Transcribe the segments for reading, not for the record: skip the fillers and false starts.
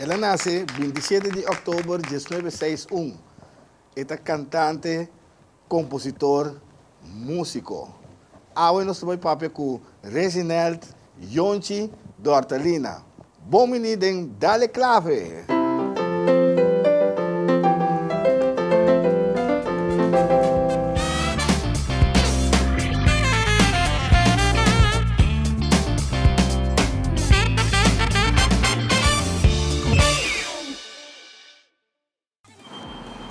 El a nase 27 di òktober 1961. E ta kantante, kompositor, músiko. Awe nos ta bai papia ku Reginald Yonchi Dortalina. Bon bini den Dale Clave!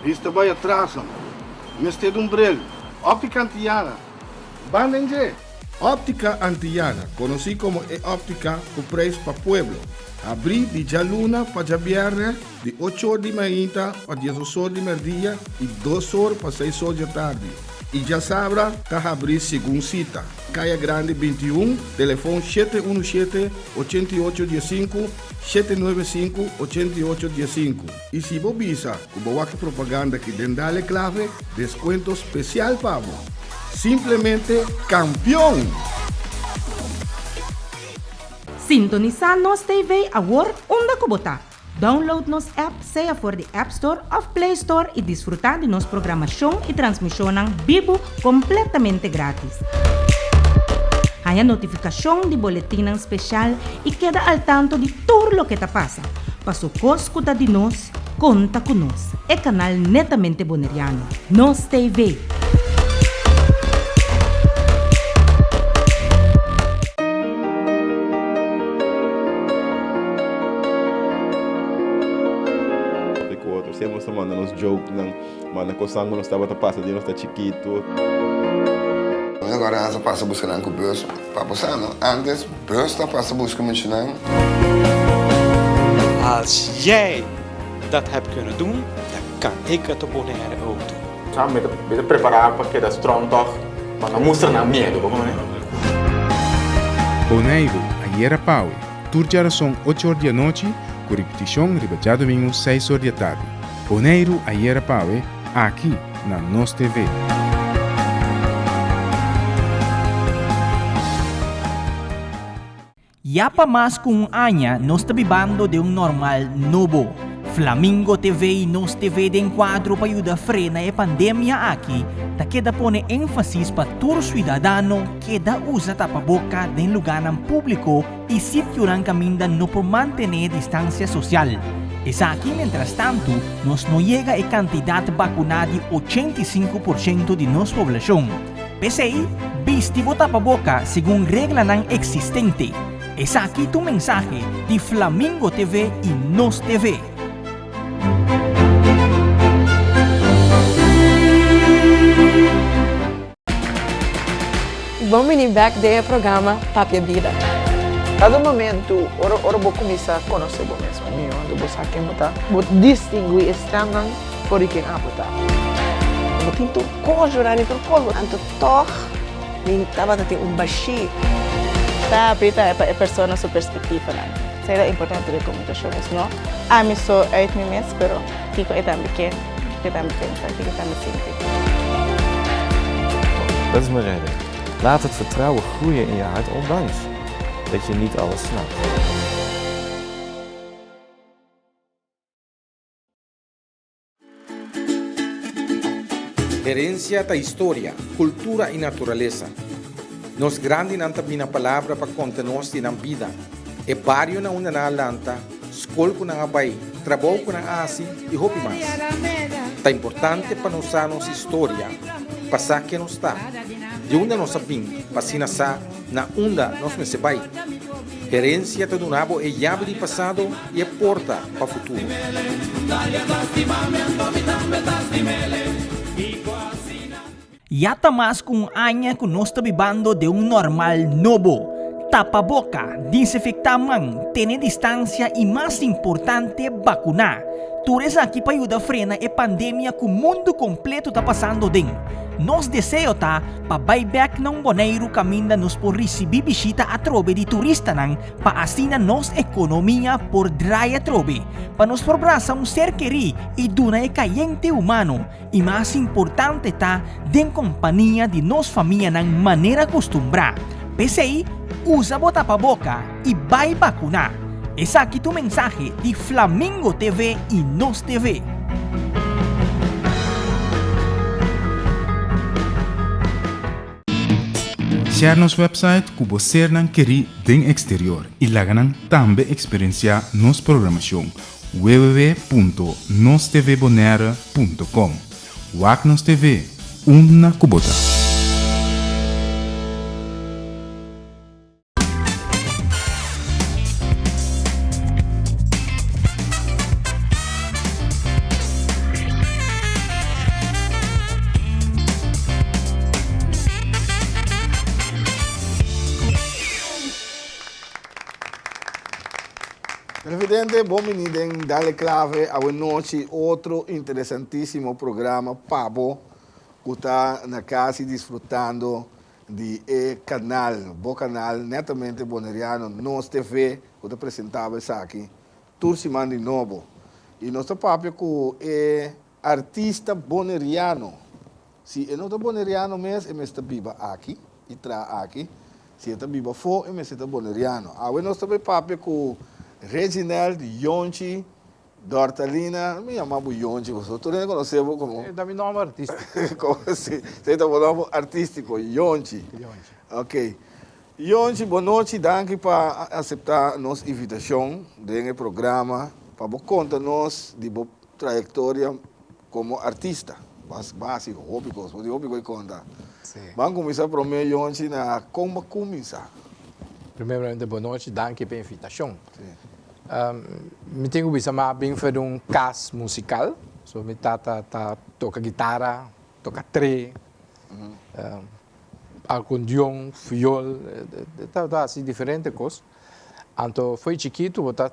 Bista bai atras nan. Mester di un bril. Optica Antillana. Ban den dje! Optica Antillana, konosí komo e optica ku preis pa pueblo, habrí di djaluna pa djabièrnè di ocho or di mainta pa diesdos or di mèrdia i dos or pa seis or djatardi, i djasabra ta habrí segun sita. Kaya Grandi 21, telefon 717 88 15, 795 88 15. I si bo bisa ku bo wak e propaganda aki den Dale Clave, deskuento spesial pa bo. Simplemente kampion! Sintonisá Nos TV awor unda ku bo ta. Download nos app sea for di App Store òf Play Store i disfrutá di nos programashon i transmishonnan bibu kompletamente grátis. Haña notifikashon di boletinnan speshal i keda al tanto di tur loke ta pasa. Paso kos ku ta di nos, konta ku nos. E kanal netamente boneriano. Nos TV. Ku otro siempre nos ta manda nos jokenan, manda kosnan ku nos tabata pasa di nos ta chikitu. Agora nan sa pasa buska nan ku bus pa bo sa no antes bus ta pasa buska muchanan. Als jij dat hebt kunnen doen, dan kan ik het op Bonaire ook doen. Sa mi ta mi ta prepará pa keda strong tòg, pa no mustra nan miedu, bo kono? Boneiru, ayera pawe, tur djarason ocho or di anochi, ku ripitishon riba djadumingu seis or di atardi. Boneiru, ayera pawe, aki na Nos TV. Ya pa mas ku un aña nos ta bibando den un normal nobo. Flamingo TV i Nos TV den kuadro pa yuda frena e pandemia aki ta keda pone énfasis pa tur suidadano keda usa tapaboka den lugánan públiko i sitionan kaminda no por mantené distansia sosial. Esaki mientrastantu nos no yega e kantidat bakuná di 85% di nos poblashon. P'esei, bisti bo tapaboka segun reglanan eksistente. Esaki ta un mensahe di Flamingo TV i Nos TV. Bon bini bek den e programa Papia Bida. Cada momento ora ora bo cuminsa conoce bo mes mihor anto bo sa ken bo ta, bo distingui e stemnan for di ken abo ta. Bo tin tur kos, Jorani, tur kos. Anto tòg mi tabata tin un bashí. Ta abrí tambe pa e persona su perspektivanan. Esei ta importante den komunikashon, es no ami so uit mi mes, pero kiko e tambe ke, kiko e tambe pensa, kiko e tambe sinti. Dat is mijn redding. Laat het vertrouwen groeien in je hart ondanks dat je niet alles snapt. Herencia ta historia, cultura y naturalesa. Nos grandinan ta bina palabra pa conta nos di nan bida, e bario na unda nan a lanta, scol cu nan a bay, trabou cu nan a haci y hopi mas. Ta importante pa nos sa nos historia, pa sa ken nos ta, di unda nos a bin, pa asina sa na unda nos mester bai. Herencia ta duna bo e yabi di pasado y e porta pa futuro. Ya ta mas ku un aña ku nos ta bibando den un normal nobo. Tapa boka, disinfektá man, tene distansia i mas importante bakuná. Tur esaki pa yuda frena e pandemia ku mundu kompleto ta pasando den. Nos deseo ta pa bai bèk na un Boneiru kaminda nos por risibí bishita atrobe di turistanan pa asina nos ekonomia por drai atrobe, pa nos por brasa un ser kerí i duna e kayente humano i mas importante ta den kompania di nos famianan manera kustumbrá. P'esei, usa bo tapaboka i bai bakuná! Esaki ta un mensahe di Flamingo TV y Nos TV. Share nos website ku bo sernan kerí den eksterior i laga nan tambe eksperensiá nos programashon www.nostvbonaire.com Wak nos TV, unda ku bo ta. Televidente, bon bini den Dale Clave awe nochi otro interesantisimo programa pa bo ku ta na kas i disfrutando di e kanal, bo kanal netamente boneriano Nos TV ku ta presentabo esaki tur siman di nobo. I nos ta papia ku e artista boneriano. Si e no ta boneriano mes e mester biba aki i traha aki. Si e ta biba afó e mester ta boneriano. Awe nos ta bai papia ku Reginald Yonchi Dortalina, mi yama bo Yonchi pasobra tur hende konosé bo komo. E ta mi nòmber artístiko. Komo si, esei ta bo nòmber artístiko, Yonchi. Yonchi. Ok. Yonchi, bon nochi, danki pa aseptá nos invitashon den e programa pa bo konta nos di bo trayektoria komo artista. Bo a hasi hopi kos, bo tin hopi kos di konta. Si. Ban kuminsá promé, Yonchi, na kon bo a kuminsá? Primeramente bon nochi, danki pa e invitashon. Si. Mi tin ku bisa mi a bin for di un kas musikal, so mi tata ta toka gitara, toka tre, akordeon, fiol, e tabata hasi diferente kos. Anto for di chikitu bo ta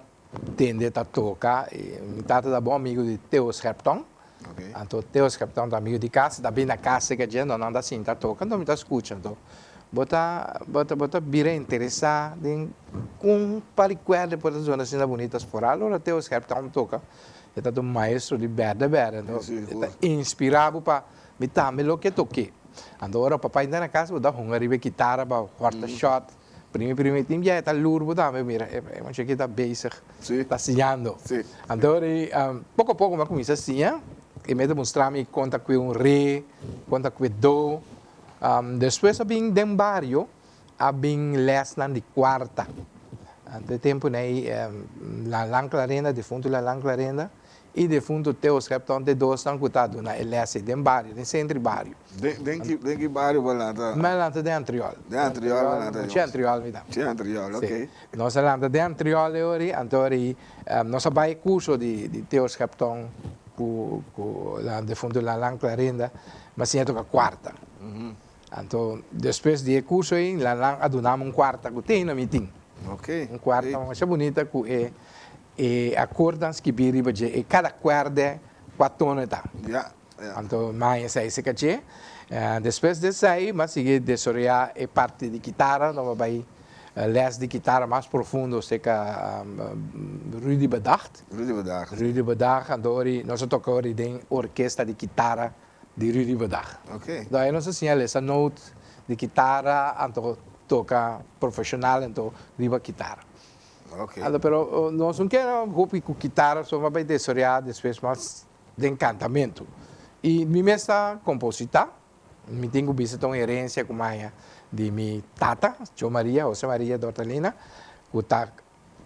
tende ta toka, i mi tata ta bon amigu di Theo Scherptong, anto Theo Scherptong ta amigu di kas, ta bin na kas serka dje, anto nan ta sinta toka, anto mi ta skucha, anto Bo ta bo ta bo ta bira interesá den kon pa di kuerda por ta zona asina bunita foral ora Theo Scherptong toka e ta un maestro di berde berde anto e ta inspirá bo pa mi tambe lo ke toke anto ora papá inta na kas bo ta hunga riba e kitara pa hòrta shòt primi primi tin bia e ta lur bo tambe mira e mucha aki ta bezig ta siñando anto ora poko poko mi a kuminsá siña e mi a demostrá mi kon ta kue un re kon ta kue do. Despues a bin den bario a bin lesnan di cuarta. Anto e tempo nei Lalan Clarenda, defunto Lalan Clarenda y defunto Theo Schepton te dosnan cu ta duna e les ei den bario, den centro di bario. Den den ki bario bo a lanta? Mi a lanta den Antriol. Den Antriol bo a lanta? Mucha Antriol mi ta. Mucha Antriol, ok. Si. Nos a lanta den Antriol e ora ei, anto ora ei nos a bai e curso di Theo Schepton cu cu defunto Lalan Clarenda. Mi a siña toka kuarta. Anto despues di e kurso ei nan nan a duna mi un kuarta ku te na mi tin. Un kuarta masha bunita ku e e akordan skibí riba dje e kada kuèrdè kua tono e ta. Anto mi a haña esei serka dje. Despues di esei mi a sigui desaroyá e parti di kitara, anto mi a bai lès di kitara mas profundo serka Rudy Bedacht. Rudy Bedacht. Rudy Bedacht, anto ora nos a toka ora den orkesta di kitara di Rudy Bedag. Ok. Dor nos a siña lesa noot di kitara anto toka profesional anto riba kitara. Ok. Anto pero nos no kere hopi ku kitara so mas bai desorea despues mas den kantamentu. I mi mes ta komposita, mi tin ku bisa ta un herensia ku mi haña di mi tata, Cho Maria, Jose Maria Dortalina, ku ta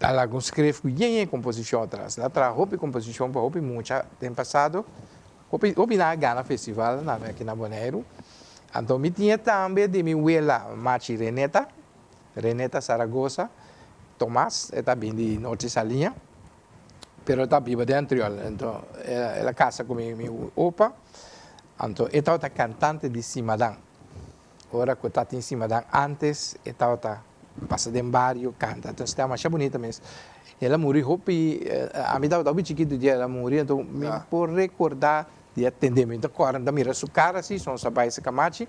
Ta laga un skref ku yen yen komposishon atras. El a traha hopi komposishon pa hopi mucha den pasado. Hopi hopi nan a gana festival tambe aki na Boneiru. Anto mi tin e tambe di mi wela machi Reneta, Reneta Saragoza Tomas, e ta bin di Norte Saliña, pero e ta biba den Antriol. Anto el a kasa ku mi opa, anto e tabata kantante di Simadan. Ora ku ta tin simadan antes e tabata pasa den bario kanta entonces tabata masha bunita mes. El a muri hopi ami tabata hopi chikitu dia el a muri enton mi por recorda di a tende mi ta corda mi ta mira su cara si nos a bai Sacamachi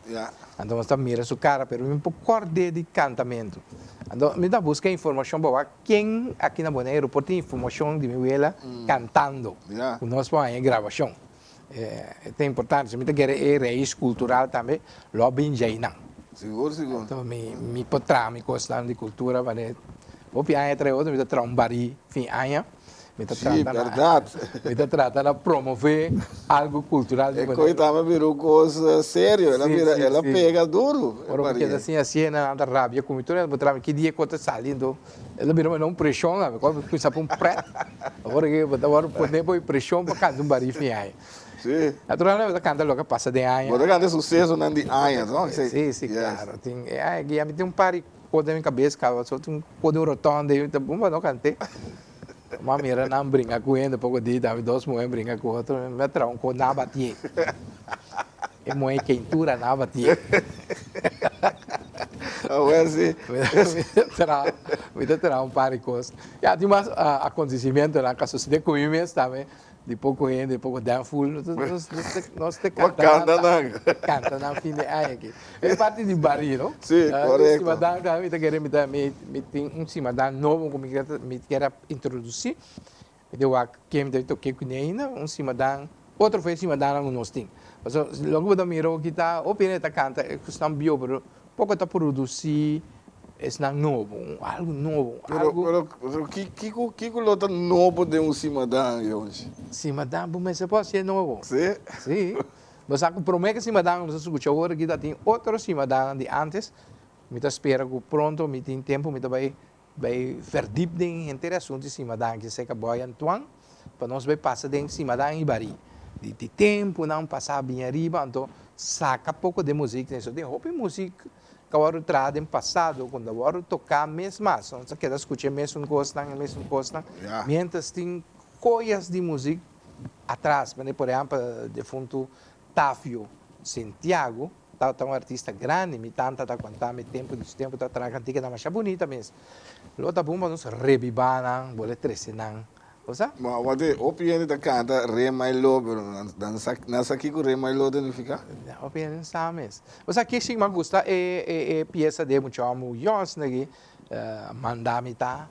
anto nos ta mira su cara pero mi por corde di cantamento anto mi ta busca informacion pa wak ken aki na Boneiru por tin informacion di mi wela cantando ku nos por haña grabacion. E ta importante, si mi ta kere e rais kultural tambe lo a bin djeinan. Sigur, sigur. Anto mi mi por traha mi kosnan di kultura manera Hopi aña trae otro mi ta traha un barí fin aña. Mi ta Sí, trata na berdad. mi ta trata na promove algo cultural di E Boneiru. koe tambe bira un kos serio, el a Sí, bira, sí, el a sí. pega duru e Ora mi barí. keda sin hasié nan ta rabia ku mi tur bo traha mi ki dia e kos ta sali anto el a bira manera un preshon ami kos mi kuminsá pon prèt awor ke bo ta wòrdu pone bo e preshon pa kanta un barí fin aña. Sí. Naturalmente bo ta kanta loke a pasa den aña. Bo ta kanta e susesonan di aña, no? Sí, sí, Yes. klaro. Tin e aña aki ami tin un par di kos den mi kabes kaba so tin un kos den un rotonda ei ta bon pa no kant'é. M'a mira nan bringa ku hende poko di tambe dos muhé bringa ku otro mi a traha un kos nan a batié e muhé keintura nan a batié. Awor si. Mi ta traha un par di kos. Ya tin mas akontesimentonan ku a sosodé ku mi mes tambe di poko hende poko den ful nos te kanta nan kanta nan fin di aña aki. E parti di bari no. Si korekto. Simadan tambe mi ta kere mi ta mi tin un simadan nobo ku mi mi kier a introdusí. Mi ta wak ken mi ta toke kuné ainda un simadan otro for e simadannan ku nos tin. Pasobra loke bo ta mira aki ta hopi hende ta kanta e kusnan bieu pero poko ta produsí esnan nobo, algu nobo, algu. Pero pero kiko kiko lo ta nobo den un simadan Yonchi? Simadan bo mester por hasié nobo. Si? Si. Bo sa ku promé ku simadan nos a skucha awor aki ta tin otro simadannan di ántes. Mi ta spera ku pronto mi tin tempu mi ta bai bai verdiep den henter e asuntu di simadan aki serka Boy Antoine pa nos bai pasa den simadan i barí di di tempunan pasá bin ariba anto saka poko den muzik den so tin hopi muzik ku a wòrdu traha den pasado ku no ta wòrdu toká mes mas nos ta keda skucha e mesun kosnan e mesun kosnan miéntras tin koyas di muzik atras, manera por ehempel defuntu Tafio Sintiago tabata un artista grandi, mi tanta ta konta mi tempu di su tempu ta traha kantika nan masha bunita mes, lo ta bon pa nos rebibá nan, bolbe trese nan, bo sa? Ma wak hopi hende ta kanta Re Mai Lo pero nan sa nan sa kiko Re Mai Lo ta nifiká? Hopi hende no sa mes. Bo sa ke shi mi a gusta e e piesa di e mucha hòmber yòsnan aki Manda mi ta.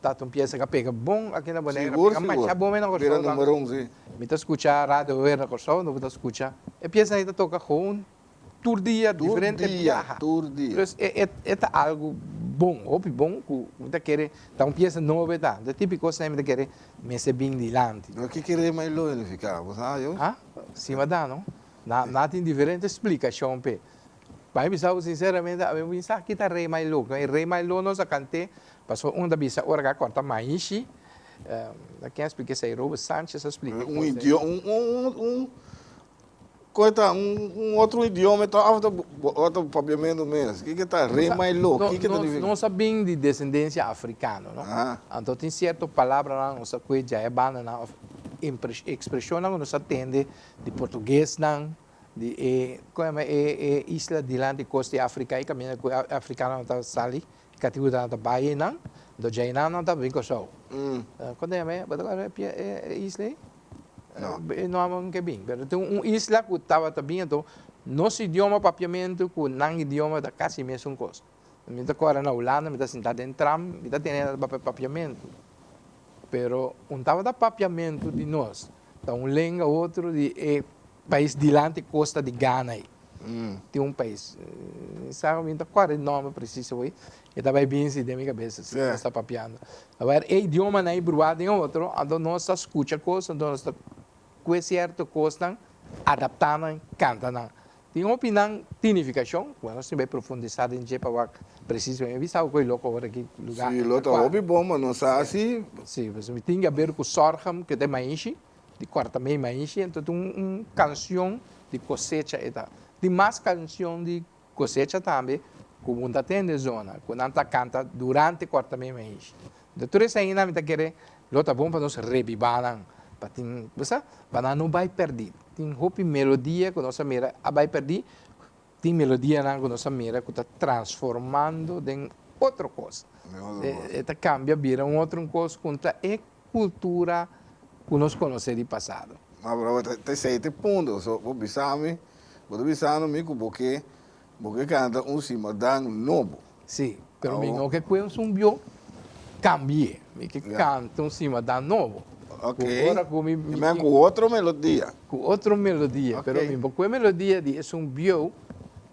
Ta un pieza ka pega bon aki na Bonaire. Sigur, Pega sigur. masha bon na Kòrsou Bira tambe. numero un, si. Mi ta skucha Radio Weer na Kòrsou, no bo ta skucha. E pieza ei ta toka gewoon tur dia, Tur diferente dia, biaha. tur dia. Dus e e e ta algu bon, hopi bon ku mi ta kere ta un pieza nobo e ta. Ta tipiko esei mi ta kere mester bin dilanti. Pero kiko e rema ei lo signifiká? Bo sa, yo? Ha? Si mi a da no. Na na tin diferente splikashon p'e. Pa mi bisa bo sinceramente, ami no bisa ki ta Rey Mailó. E Rey Mailó nos a cant'é, pasobra un ta bisa ora cu a corta maishi, ta ken a splica esey? Robert Sanchez a splica. Un idioma, un, un, un, con e ta? Un, un otro idioma e ta of ta otro papiamento mes? Kiko ta Rey Mailó? Kiko ta nifica? Nos a bin di descendencia africano, no? Anto tin cierto palabranan nos a coge djae bandanan of expresionnan cu nos a tende di portuguesnan, Di e, kon yama e, e isla dilanti kos di Afrika, e kaminda ku e afrikanonan ta sali, e katibunan ta bai einan, anto djainan nan ta bin Kòrsou. Kon ta yama e? Bo ta kòrda e, e isla ei? No. E nòmber no ke bin, pero tin un isla ku tabata bin, anto nos idioma papiamentu ku nan idioma ta kasi mesun kos. Mi ta kòrda na Hulanda mi ta sinta den tram, mi ta tene nan ta papia papiamentu, pero un tabata papiamentu di nos, ta un lenga otro di e Pais dilanti costa di Ghana ei. Tin un pais, mi sa mi no ta corda e nomber precies awor, e ta bay binsi den mi cabeza si nos ta papiando. Awor e idiomanan ei brua den otro, anto nos ta scucha cos, anto nos ta cue cierto cosnan, adapta nan, canta nan. Tin hopi nan tin nificacion, bueno nos tin bay profundisa den dje pa wak precies, mi a bisa awor cu e loco awor aki lugar. Si, lo ta hopi bon, ma no sa si. Si, pasobra mi tin haber cu sorghum, cu ta e maishi. Di cuarta mei maishi enton tin un cancion di cosecha e ta. Tin mas cancion di cosecha tambe cu bo ta tende zona cu nan ta canta durante cuarta mei maishi. Enton tur esainan mi ta kere lo ta bon pa nos rebiba nan pa tin bo sa pa nan no bay perdi. Tin hopi melodia cu nos a mira a bay perdi, tin melodianan cu nos a mira cu ta transformando den otro cos. E ta cambia bira un otro cos cu ta e cultura cu nos conoce di pasado. Ma bro, ta esey ta e punto. So, bo bisa mi, bo ta bisando mi cu bo ke, bo ke canta un simadan nobo. Si, pero mi no ke cu un bio cambie. Mi ke canta un simadan nobo. Ok. Cu ora cu mi, mi Men cu otro melodia. Cu otro melodia, pero mi bo cu e melodia di esun bio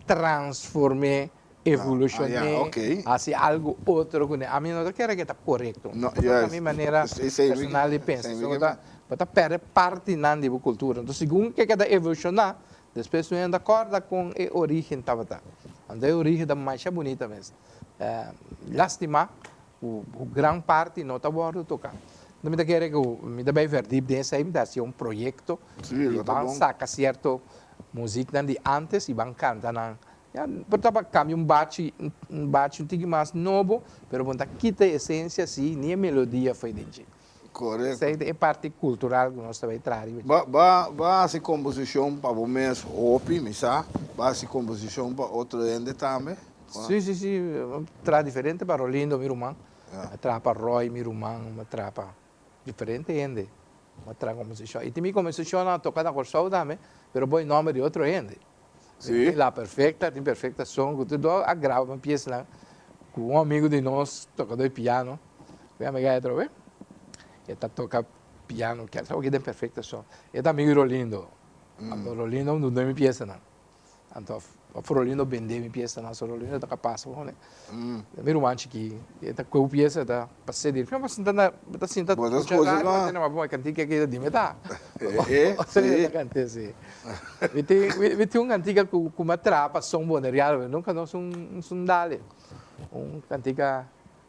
transforme. Evolucion'é, hasi algu otro kuné. Ami no ta kere ke ta korekto. No, Ta mi manera personal di pensa. So bo ta, bo ta pèrdè partinan di bo kultura. Enton segun ke ta evolucioná, despues no hende ta kòrda kon e orígen tabata. Anto e orígen ta masha bunita mes. Lastima ku gran parti no ta wòrdu toká. Enton mi ta kere ku mi ta bai verdiep den esei, mi ta hasi un proyekto di ban saka sierto muziknan di ántes i ban kanta nan. Ya, por ta pa cambia un bachi, un bachi un tiki mas nobo, pero bo no ta kita e esencia si, ni e melodia fo'i den dje. Correcto. Esei ta e parti cultural cu nos ta bay traha riba dje. Ba, ba, ba haci composicion pa bo mes hopi, mi sa. Ba haci composicion pa otro hende tambe? Si, si, si. Mi traha diferente pa Rolindo, mi ruman. Mi traha pa Roy, mi ruman. Mi traha pa diferente hende. Mi traha composicion. Y tin mi composicionnan a toca na Corsou tambe, pero bo e nomber di otro hende. Sí. La Perfecta, tin Perfecta Son, ku tur dor a graba un piesanan ku un amigu di nos tokadó di piano, mi amiga e atrobe, e ta toka piano, kier sa den Perfecta Son, e ta amigu di Rolindo, anto Rolindo a duna mi piesanan, anto of Rolindo bende mi piesanan, so Rolindo ta kapas pone. Mi ruman chikí, e ta koe piesa, e ta pas'é di, bo sinta na, bo ta sinta Bo ta skucha skucha radio, bo no? tende ma bo kantika aki ta di mi ta. E, si. Ta kant'é si. Mi tin, mi tin un kantika ku ku mi a traha pa Son Boneriano, pero nunka nos un un dale. Un kantika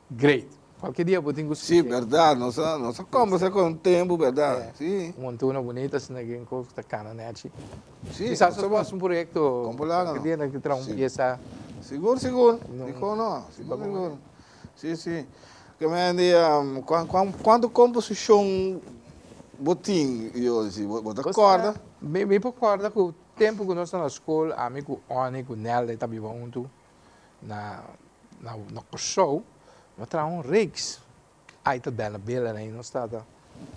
great. Kualke dia bo tin ku Si, skuch'é. bèrdat, nos a nos a kòmbersá ku un tempu, bèrdat, si. Un montuno bunita asina ki un kos ku ta kana nèchi. Si, Kisas nos por hasi un proyekto Kompo laga kualke no. dia nan ke traha un Si. piesa. Sigur, sigur. No. Dikon no? Sigur, sigur. Si, si. Ke men di, kuan, kuan, kuantu komposishon bo tin, Josi? Bo, bo ta kòrda? Mi, mi por kòrda ku tempu ku nos ta na skol, ami ku Onnie ku Nelda ta biba huntu na, na, na Kòrsou, nos a traha un reeks. Ai ta bel na bela na nos tata.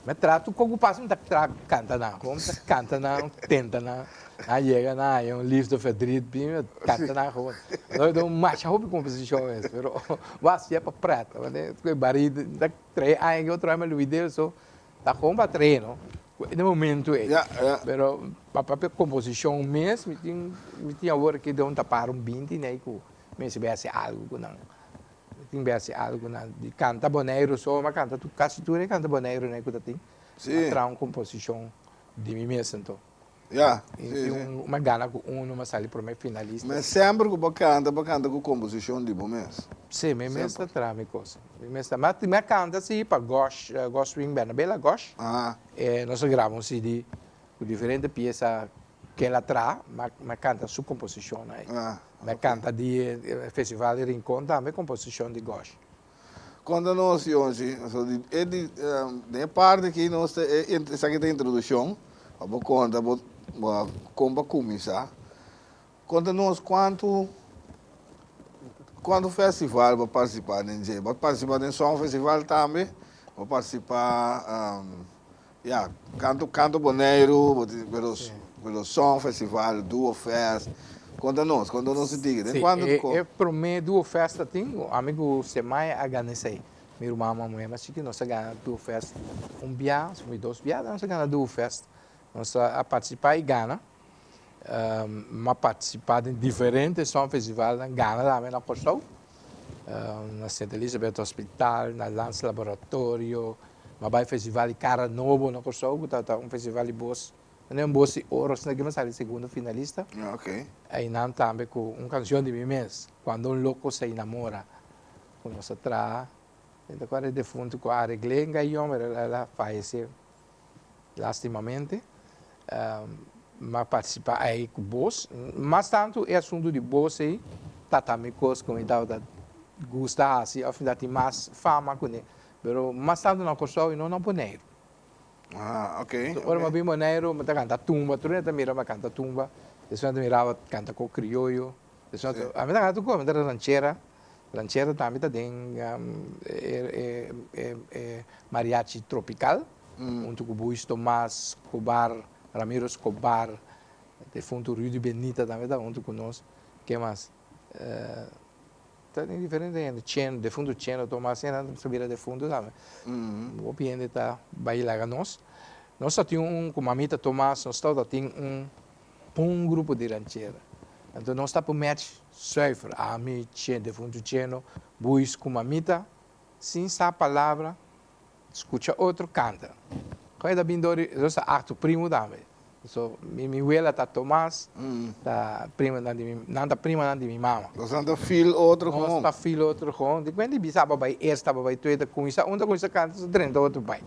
Mi a traha tur koku pasa mi ta traha kanta nan. Kon mi ta kanta nan, tenta nan. Nan yega nan haña un liefde verdriet bin mi kanta nan gewoon. No ta un masha hopi komposishon mes pero bo hasié pa pret. Ku e barí ta trae aña ki otro aña mi a lubid'é so ta gewoon pa trae no den momento ei. Pero pa papia komposishon mes mi tin mi tin awor aki den un tapar un binti nei ku mester bai hasi algu ku nan. Tin be hasi algu na di kanta Boneiru so, m'a kanta tur kasi tur e kanta Boneiru nei ku ta tin. Sí. M'a traha un komposishon di mi mes anto. Ya, I sí, tin sí. un m'a gana ku unu, m'a sali promé finalista. Ma semper ku bo kanta, bo kanta ku komposishon di bo mes. Sí, mi mes ta Semper. traha mi kos. Mi mes ta, m'a m'a kanta sí pa Gosh, Gosh Swing Bernabela Gosh. Aha. E nos a graba un CD ku diferente piesa ku el a traha, m'a m'a kanta su komposishon ei. Ah. Mi a canta di e festival di Rincon tambe composicion di Gosh. Conta nos Yonchi, so di e di den e parti aki nos ta e esaki ta introduccion pa bo conta bo bo con bo a cuminsa. Conta nos cuanto cuanto festival bo a participa den dje. Bo a participa den Song Festival tambe, bo a participa Ya, Kanto Kanto Boneiru, bo tin pero pero Song Festival, Duo Fest. Konta nos, konta nos un tiki. Den Sí, kuantu e ko? e promé Duo Fest ta tin, ami ku Semaya a gana esei. Mi ruman mas muhé mas chiki, nos a gana Duo Fest un bia, mi dos bia nos a gana Duo Fest. Nos a partisipá i gana. Mi a partisipá den diferente Song Festivalnan, gana tambe na Kòrsou, na Sint Elisabeth Hospital, na Landslaboratorio. Mi a bai Festival di Kara Nobo na Kòrsou, ku tabata un festival di bos, manera un bos di oro, asina ki mi a sali segundo finalista. Einan tambe ku un kanshon di mi mes, Cuando un loco se enamora, ku nos a traha. Mi ta kòrda e defuntu ku a aregl'é en Gayon, pero el a fayesé. Lastimamente mi a participa ei cu bos. Mas tanto e asunto di bos ei ta ta mi cos cu mi tabata gusta haci of mi ta tin mas fama cune. Pero mas tanto na Corsou y no na Boneiru. Ah, ok. So, ora mi a bin Boneiru mi ta canta tumba, tur hende ta mira mi a canta tumba. Despues nan ta mira mi a canta cu crioyo. Despues nan ta, ami ta canta tur cos, mi ta ranchera. Ranchera tambe ta den e e mariachi tropical. Huntu ku Buis Tomas, Escobar, Ramiro Escobar, defuntu Rudy Benita tambe ta huntu ku nos. Ke mas? Ta den diferente hende. Cheno, defuntu Cheno Tomas, e nan ta bira defuntu tambe. Hopi hende ta bai laga nos. Nos ta tin un, ku Mamita Tomas, nos tabata tin un bon grupo di ranchera. Anto nos ta por match zuiver, ami, Che, defuntu Cheno, Buis ku Mamita, sin sa palabra, skucha otro kanta. Kon e ta bin dor di, nos ta aktu primu tambe. So, mi mi wela ta Tomas, ta primanan di mi, nan ta primanan di mi mama. Nos nan ta feel otro gewoon. Nos ta feel otro gewoon. Di kuenta di bisa aba bai esta, aba bai tweede, kuminsa un ta kuminsa kanta, so drenta otro bai.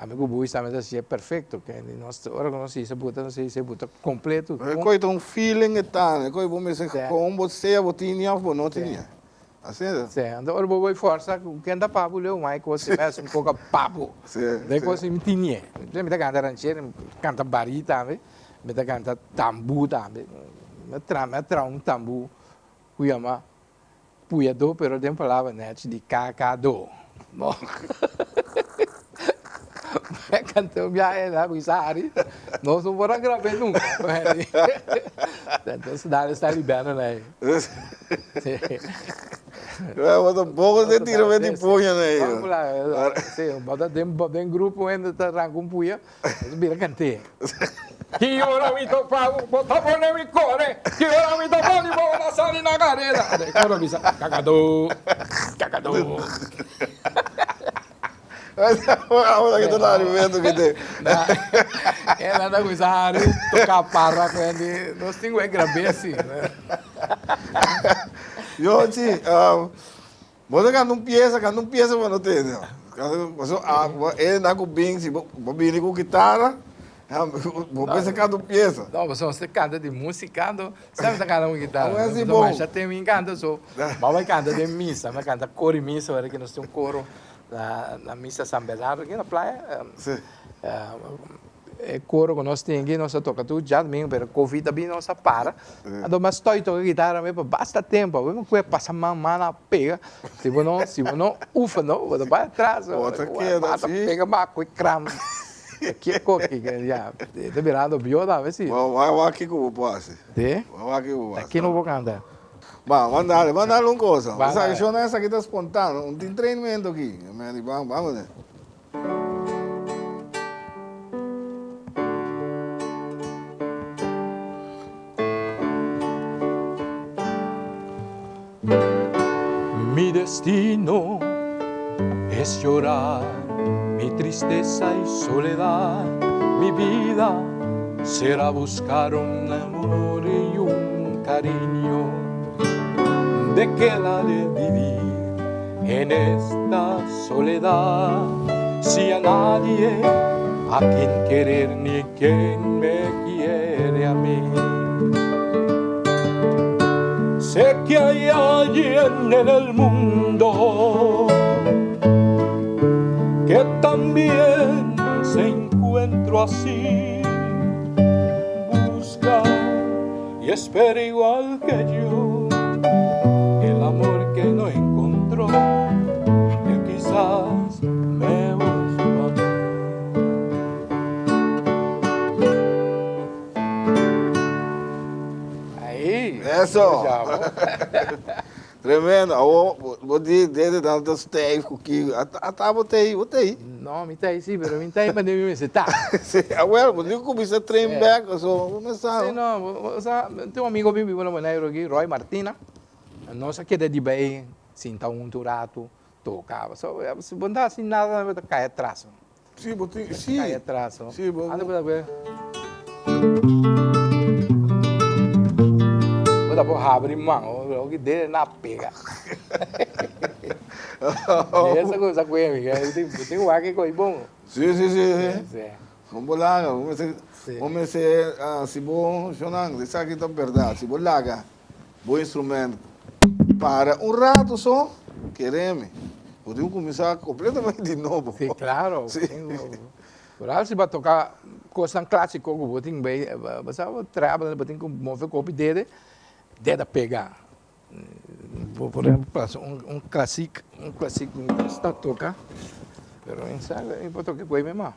Ami ku Buis tambe ta hasié perfecto, ke nos ora ku nos hisa buta, nos hisa e buta completo. E koi ta un feeling e ta, e koi bo mester kon bo sea bo tini of bo no tini. Asina ta. Sí, anto ora bo bai forsa, ken ta papu leu mai kos si mes un poco papu. De kos mi tini. Mi ta kanta ranchero, mi ta kanta barí tambe, mi ta kanta tambú tambe. Mi a traha, mi a traha un tambú ku yama Puyadó pero den palabra nèchi di kakadó. Bo Mi a kanta un biahe na Wisari, nos no por a grab'é nunka. Entonces dale sta libèndo na ei. Bo ta poko den tira met di puña na ei. Sí, bo ta den grupo hende ta ranka un puya. Nos bira kant'é. Ki ora mi topa bo, bo ta pone mi kore. Ki ora mi topa di bo, bo ta sali na kareda. E koro bisa, kakadó, kakadó. Awor aki ta na alimento ki te. E nan ta kuminsá hari, toka para ku hende. Nos tin ku e grab'é si. Yochi, Bo ta kanta un piesa, kanta un piesa pa no tende. Pasobra e nan ku bin, si bo bini ku kitara, bo mester kanta un piesa. No, pasobra nos ta kanta di musika, anto semper ta kanta ku kitara. Pasobra masha tempu mi kanta, so bo bai kanta den misa, mi a kanta kor di misa ora ku nos tin un koro na misa San Bernardo aki na playa. E koro ku nos tin aki nos a toka tur djadumingu pero covid a bini nos a para anto mi a stoi toka kitara mi pa basta tempu awe mi kue pasa man man a pega si bo no si bo no ufa no bo ta bai atras Bo ta keda bo ta si. pega mas ku e kram kiko ki ya e ta birando bió tambe si. Bo wak wak kiko bo por hasi. Si Bo wak kiko bo por hasi. Aki no por kanta. Ba manda dale manda dale un cosa esaki shona esaki ta spontano no tin trainmento aki ban ban kuné. Mi destino es llorar mi tristeza y soledad Mi vida será buscar un amor y un cariño De qué vale vivir en esta soledad Si a nadie a quien querer ni quien me quiere a mí Sé que hay alguien en el mundo Que también se encuentro así Busca y espera igual que yo El amor que no encontró Que quizás me busca a mí. Ahí. Eso. Tremendo. Awo bo di dede tanto stijf ku ki ata bo ta ei, bo ta ei. No, mi ta ei si, pero mi ta ei manera mi mester ta. Si, awel, bo tin ku kuminsá train bek pasobra bo mester sa. Si, no, osea, tin un amigo mi biba na Boneiru aki, Roy Martina, nos a keda di bai sinta huntu un ratu, toka, pasobra si bo no ta hasi nada bo ta kai atras. Si, bo tin, si. Kai atras. Si, bo. Anda bo ta kue. Bo ta por habri man, oki dede na pega. Esa cosa kue mi, bo tin wak e koi bon. Si, si, si, si. Bo por laga, bo mester, bo mester, si bo, shonang, esaki ta berdad, si bo laga bo instrument para un rato so, keremi, bo tin ku kuminsá kompletamente di nobo. Si, klaro. Si. Vooral si bo a toka kosnan klásiko ku bo tin bai, bo sa bo travel, bo tin ku move kopi dede, dede a pega. Por ehempel, un klasik, un klasik mi gusta toka, pero mi sa mi por toka ku ei mi mas.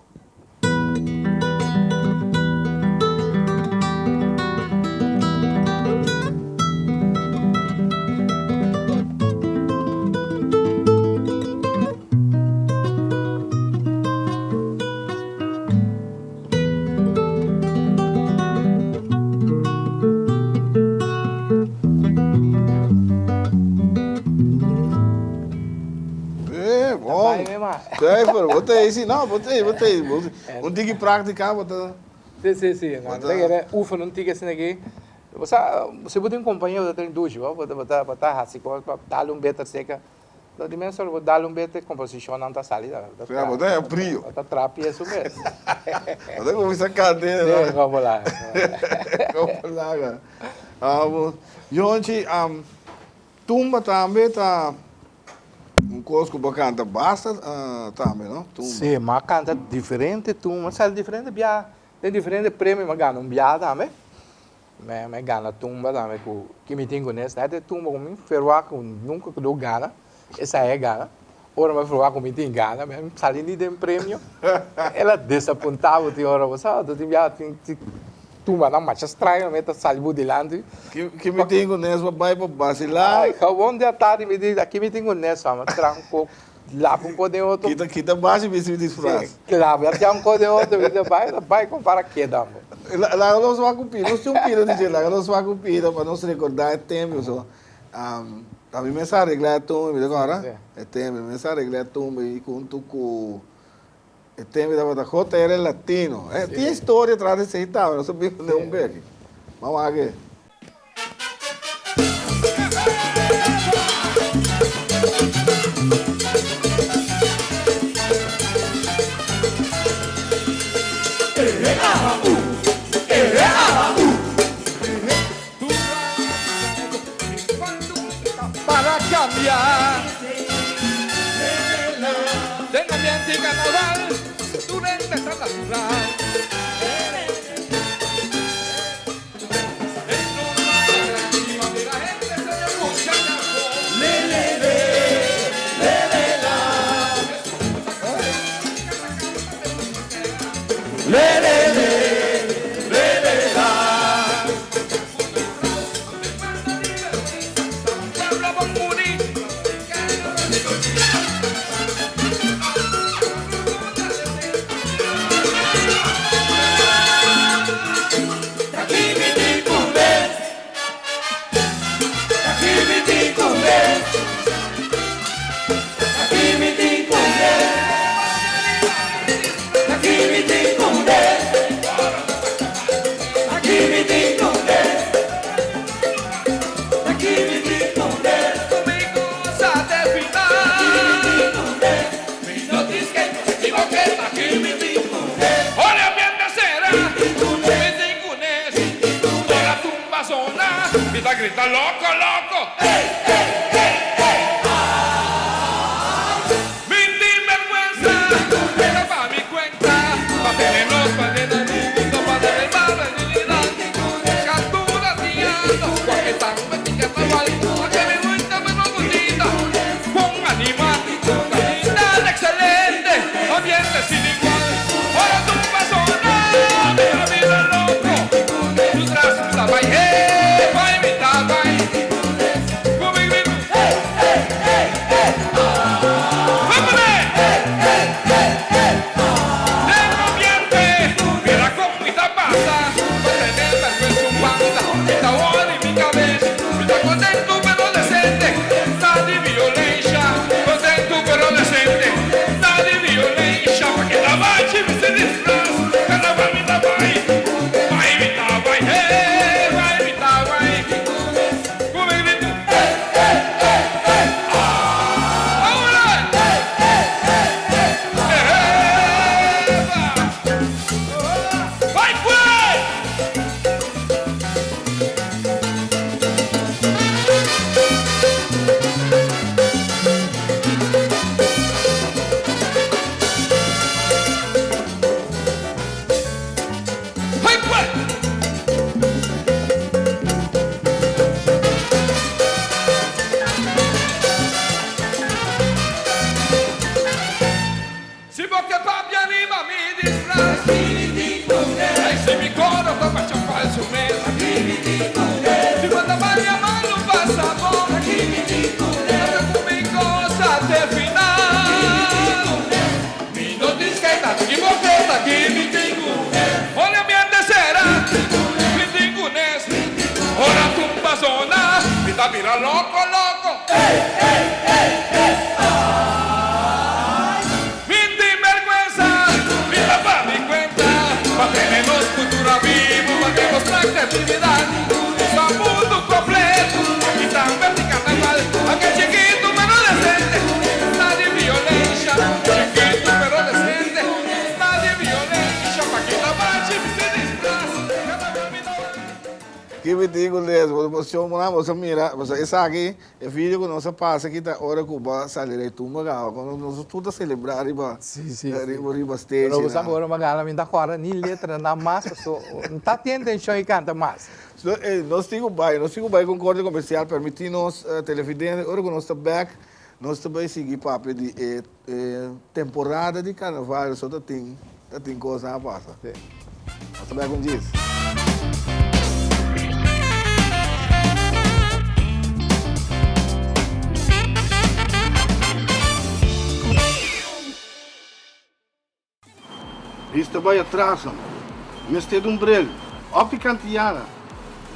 ma. Zuiver, bo ta ei si, no, bo ta ei, bo ta ei. Un tiki práktika bo ta. Si, si, si. No, ta kere oefen un tiki asina aki. Bo sa, si bo tin compañero bo ta train dushi, bo, bo ta, bo ta hasi kos pa dal un beter seka. Lo di mes ora bo dal un beter komposishonnan ta sali tambe. Bo ta Ja, bo ta haña brio. Bo ta traha pie su mes. Bo ta kuminsá kanta e, no? Si, komo laga. Komo laga. Ah, bo, Yonchi, tumba tambe ta un kos ku bo a kanta basta tambe, no? Tumba. Si, mi a kanta diferente tumba, mi a sali diferente biaha, den diferente premio mi a gana un biaha tambe. Mi a gana tumba tambe ku Kimi Tin Kunes. Nèt e tumba ku mi ferwagt ku nunka ku lo gana, esei a gana. Ora mi a ferwagt ku mi tin gana, mi a sali ni den premio. El a desapuntá bo tin ora bo sa, tin biaha tin tumbanan masha straño mi ta sali bo dilanti. Kimi Tin Kunes bo bai pa basilá. Ai, gawon di atardi mi di, Kimi Tin Kunes, mi a traha un kok. Lava un ko den otro. Kita kita bashi bisti mi disfraz. Claro, ya un ko den otro, mi bai bai con paraqueda ambo. Laga nos wak un pida, nos tin un pida di dje, laga nos wak un pida pa nos recorda e tempo so. Ami mes a arregla e tumba, mi ta acorda? E tempo, mi mes a arregla e tumba i hunto cu e tempo tabata JR Latino. Tin historia tras di esey tambe, nos a bin pone un beki. Ban wak e. Para cambia Den ambiente carnaval Tur hende ta natural. Grita loco, loco. Ey, ey, ey, ey. Mi tin vergüenza, pero pa mi cuenta, pa tenernos pa tener mundo, pa tener más dignidad. Captura guiando, porque tan carnaval, que me gusta menos bonita, con animal, calidad excelente, ambiente sin igual. Ahora tu persona, mira, mira loco, tu tras la vai, vai, mi ta vai. Come grito, hey, hey, hey, hey. ¡Vámonos! Tengo ambiente, mira cómo esta pasa, pa' tener vergüenza un banda, esta hora en mi cabeza, está contento pero decente, nadie violencia, contento pero decente, nadie violencia, pa' que la bache me se disfraz, carnaval mi tabay, vai mi tabay, hey, vai mi tabay, come grito, hey, hey, hey, hey, ahora, hey, hey, hey, hey, ¡Vai, pues! ¡Vai, pues! Si porque papi anima mi disfraz. Ay, si mi coro está pa' chapar su mesa. Si manda María malo pasa por. No te mi cosa de final. Mi no disqueta, y boqueta, aquí mi tingu. Ole ambiente será, mi tingunes. Ora tumba zona, mi ta mira loco, loco. Ey, ey, ey, ey. Ki mi tin ku les? Bo shon bo nan bo sa mira, pasobra esaki e video ku nos a pasa aki ta ora ku bo a sali rei tumba kaba, ku nos tur ta selebrá riba riba riba stage. Pero bo sa ku ora mi a gana mi no ta kòrda ni letranan mas pasobra no ta tin intenshon di kanta mas. So nos tin ku bai, nos tin ku bai ku un korte komersial, permití nos televidente ora ku nos ta bèk nos ta bai sigui papia di e E temporada di carnaval so ta tin ta tin cosnan a pasa. Nos ta bai con djis. Bista bai atras nan. Mester di un bril. Optica Antillana.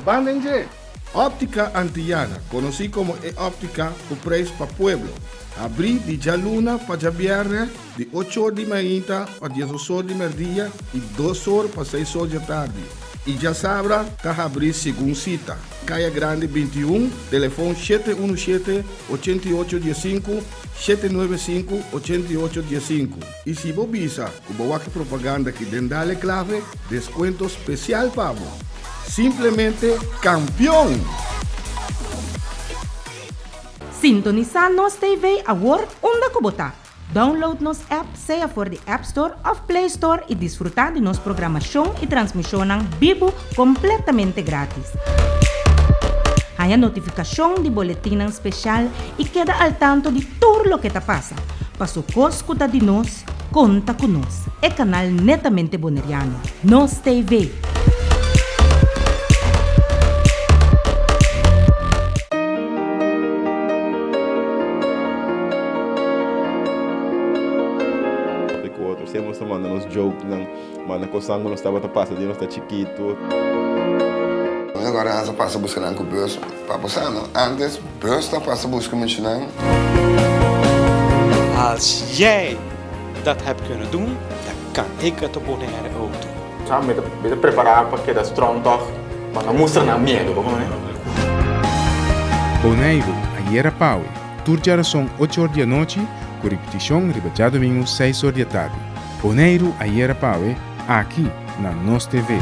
Ban den dje! Optica Antillana, conoci como e optica cu prijs pa pueblo, habri di djaluna pa djabierne di ocho or di mainta pa diesdos or di merdia y dos or pa seis or djatardi y djasabra ta habri segun cita. Caya Grandi 21, telefon 717 88 15, 795 88 15. Y si bo bisa cu bo wak e propaganda aki den Dale Clave, descuento special pa bo. Simplemente campeon! Sintonisá Nos TV awor unda ku bo ta. Download nos app sea for di App Store òf Play Store i disfrutá di nos programashon i transmishonnan bibu kompletamente grátis. Haña notifikashon di boletinnan speshal i keda al tanto di tur loke ta pasa. Paso kos ku ta di nos, konta ku nos, e kanal netamente boneriano, Nos TV. Ku otro siempre nos ta manda nos jokenan, manda kosnan ku nos tabata pasa di nos ta chikitu. Agora nan sa pasa buska nan ku bus pa bo sa no antes bus ta pasa buska muchanan. Als jij dat hebt kunnen doen, dan kan ik het op Bonaire ook doen. Sa mi ta mi ta prepará pa keda strong tòg pa no mustra nan miedu bo kono. Boneiru, ayera pawe, tur djarason ocho or di anochi ku ripitishon riba djadumingu seis or di atardi. Boneiru, ayera pawe, aki na Nos TV.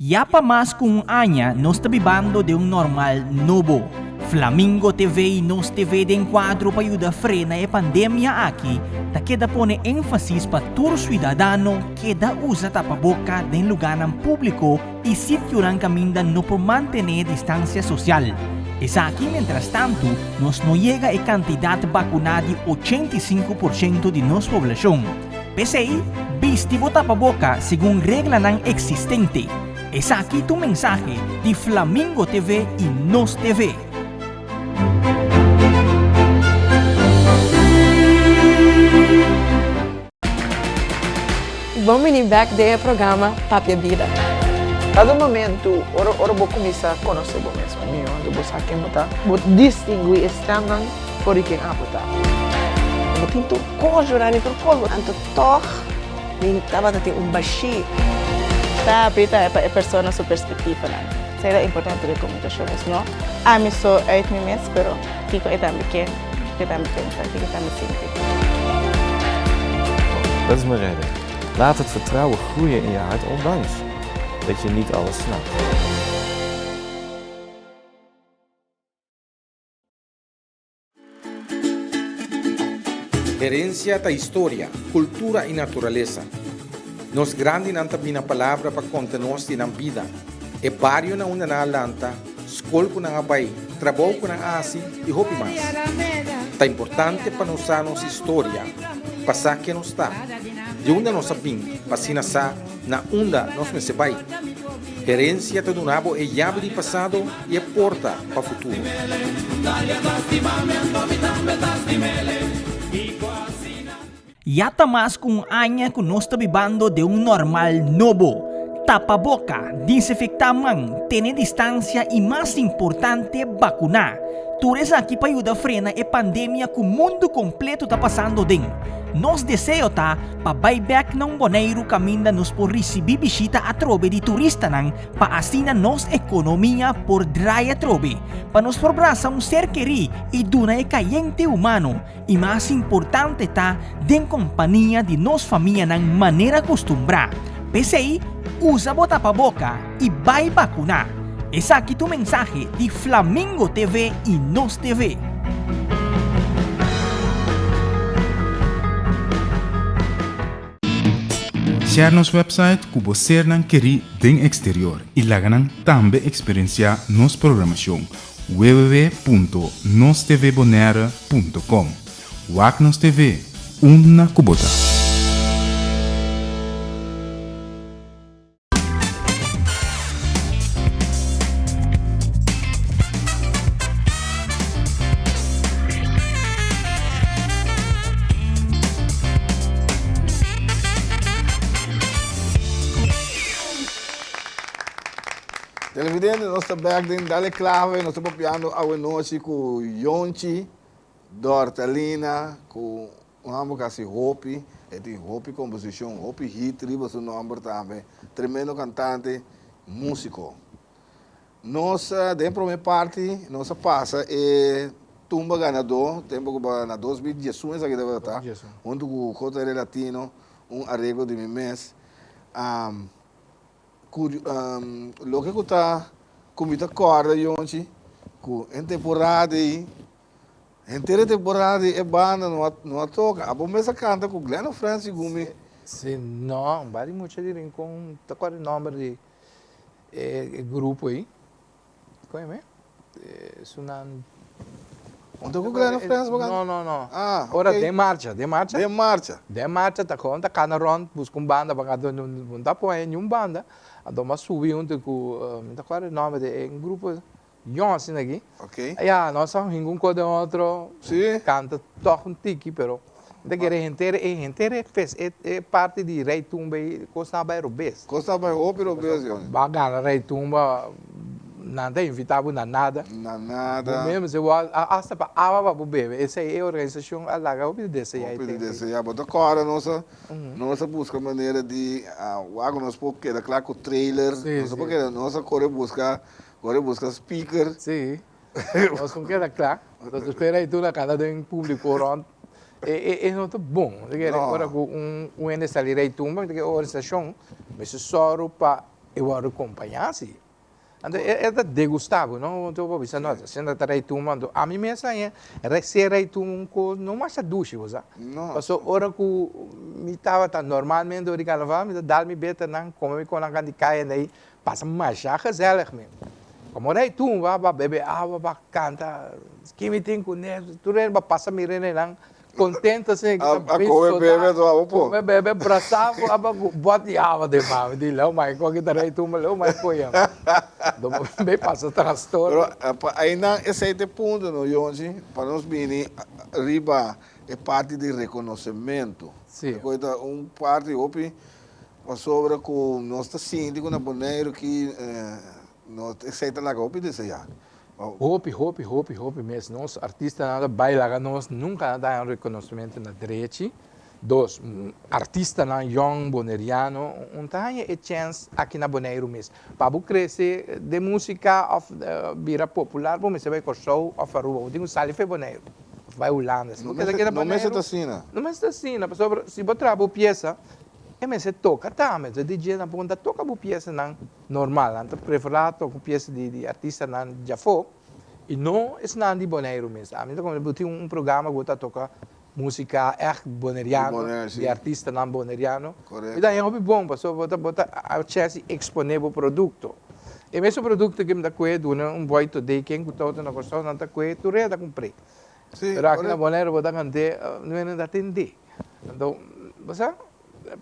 Ya pa mas ku un aña nos ta bibando den un normal nobo. Flamingo TV i Nos TV den kuadro pa yuda frena e pandemia aki ta keda pone énfasis pa tur suidadano keda usa tapaboka den lugánan públiko i sitionan kaminda no por mantené distansia sosial. Esaki mientrastantu nos no yega e kantidat bakuná di 85 porshento di nos poblashon. P'esei, bisti bo tapaboka segun reglanan eksistente. Esaki ta un mensahe di Flamingo TV i Nos TV. Bon bini bek den e programa Papia Bida. Cada momento ora ora bo cuminsa conoce bo mes mihor anto bo sa ken bo ta, bo distingui e stemnan for di ken abo ta. Bo tin tur cos Jurani tur cos bo. Anto toch mi tabata tin un bashí. Ta habrí tambe pa e persona su perspektivanan. Esei ta importante den komunikashon es no ami so uit mi mes pero kiko e tambe ke, kiko e tambe pensa, kiko e tambe sinti. Dat is mijn redding. Laat het vertrouwen groeien in je hart ondanks dat je niet alles snapt. Herencia ta historia, cultura y naturalesa. Nos grandinan ta bina palabra pa conta nos di nan bida, e bario na unda nan a lanta, scol cu nan a bay, trabou cu nan a haci y hopi mas. Ta importante pa nos sa nos historia, pa sa ken nos ta, di unda nos a bin pa asina sa na unda nos mester bai. Herencia ta duna bo e yabi di pasado y e porta pa futuro. Ya ta mas ku un aña ku nos ta bibando den un normal nobo. Tapa boka, disinfektá man, tene distansia i mas importante bakuná. Tur esaki pa yuda frena e pandemia ku mundu kompleto ta pasando den. Nos deseo ta pa bai bèk na un Boneiru kaminda nos por risibí bishita atrobe di turistanan pa asina nos ekonomia por drai atrobe, pa nos por brasa un ser kerí i duna e kayente humano i mas importante ta den kompania di nos famianan manera kustumbrá. P'esei, usa bo tapaboka i bai bakuná! Esaki ta un mensahe di Flamingo TV i Nos TV. Share nos website ku bo sernan kerí den eksterior i laga nan tambe eksperensiá nos programashon www.nostvbonaire.com Wak nos TV, unda ku bo ta. Televidente, nos ta bek den Dale Clave, nos ta papiando awe nochi ku Yonchi Dortalina, ku Un homber cu haci hopi, e tin hopi composicion, hopi hit riba su nomber tambe, tremendo cantante, musico. Nos den prome parti nos a pasa e tumba ganador, tempo cu na 2011 esaki tabata ta, hunto cu JR Latino, un areglo di mi mes. Cu loke cu ta cu mi ta corda Yonchi, cu en temporada ey, Henter e temporada di e banda no a no a toca. Abo mes a canta cu Glenn of Frans segun mi. Si, no, bari mucha di Rincon, ta cual e nomber di e e grupo ey? Con e me? Esunnan. Hunto cu Glenn of Frans bo canta? No, no, no. Ah, ok. Ora den marcha, den marcha? Den marcha. Den marcha ta con ta cana rond busca un banda pa canta, no ta pone niun banda, anto mi a subi hunto cu, mi ta cual e nomber di e grupo. Yon asina aki. Ok. Ya, nos a hinga un ko den otro. Sí. Kanta tòg un tiki, pero mi ta kere henter e henter e fes e e parti di Rei Tumba ei kos nan a bai robes. Kos nan a bai hopi robes, yon. Bo a gana Rei Tumba, nan ta invitá bo na nada. Na nada. Bo mes mester wòrdu asta pa awa pa bo bebe. Esei e organisashon a laga hopi di deseá e Hopi di tempu ei. deseá. Bo ta kòrda nos a nos a buska manera di wak nos por keda kla ku trailer. Sí, Nos a por sí. keda nos a kore buska Ora busca speaker. Sí. Nos con keda cla. Nos espera y tur a canta den publico rond. E, e, e no ta bon. No. Ora cu un, un hende sali rey tumba, e organisacion mester soru pa e worde acompaña si. Anto e, e ta degusta bo, no? Anto bo bisa, no, asina ta rey tumba. Anto ami mes aña, ser rey tumba un cos no masha dushi, bo sa. No. Paso ora cu mi tabata normalmente ora di carnaval, mi ta dal mi beternan, come mi conan canti caya ndey, Pasa masha gezellig mi. Como rey tumba ba bebe awa ba canta ki mi tin cu ne tur hende ba pasa mira nenan contento asina A come bebe to abo po. Come bebe brasa bo aba cu bot di awa den man mi di leu mai cu aki ta rey tumba leu mai cu yam do bo bay pasa trastorno. Pero pa aynan esey ta e punto no Yonchi pa nos bini riba e parti di reconocemento. Si. Cu ta un parti hopi Pasobra ku nos ta sinti ku na Boneiru ki no esei ta laga hopi deseá. Hopi, hopi, hopi, hopi mes. Nos artistanan ta bai laga nos nunka a daña un rekonosementu na drechi. Dos, artistanan yòn boneriano un ta haña e chèns aki na Boneiru mes. Pa bo krese den músika òf bira popular bo mester bai Kòrsou òf Aruba. Bo tin ku sali for Boneiru òf bai Hulanda. Si bo keda keda No mester Boneiru ta asina. No mester ta asina pasobra si bo traha bo piesa E mester toca tambe, entonces DJ nan por ta toca bo piesanan normal, nan ta prefera toca un piesa di di artistanan djafó y no esnan di Boneiru mes. Ami ta bo tin un programa cu bo ta toca musica echt boneriano, di artistanan boneriano, mi ta haña hopi bon pasobra bo ta bo ta a chance di expone bo producto. E mesun producto cu mi ta cue duna un boy today ken cu ta na Corsou nan ta cue tur reda ta cumpr'e, pero aki na Boneiru bo ta cant'e no hende ta tende. Anto, bo sa,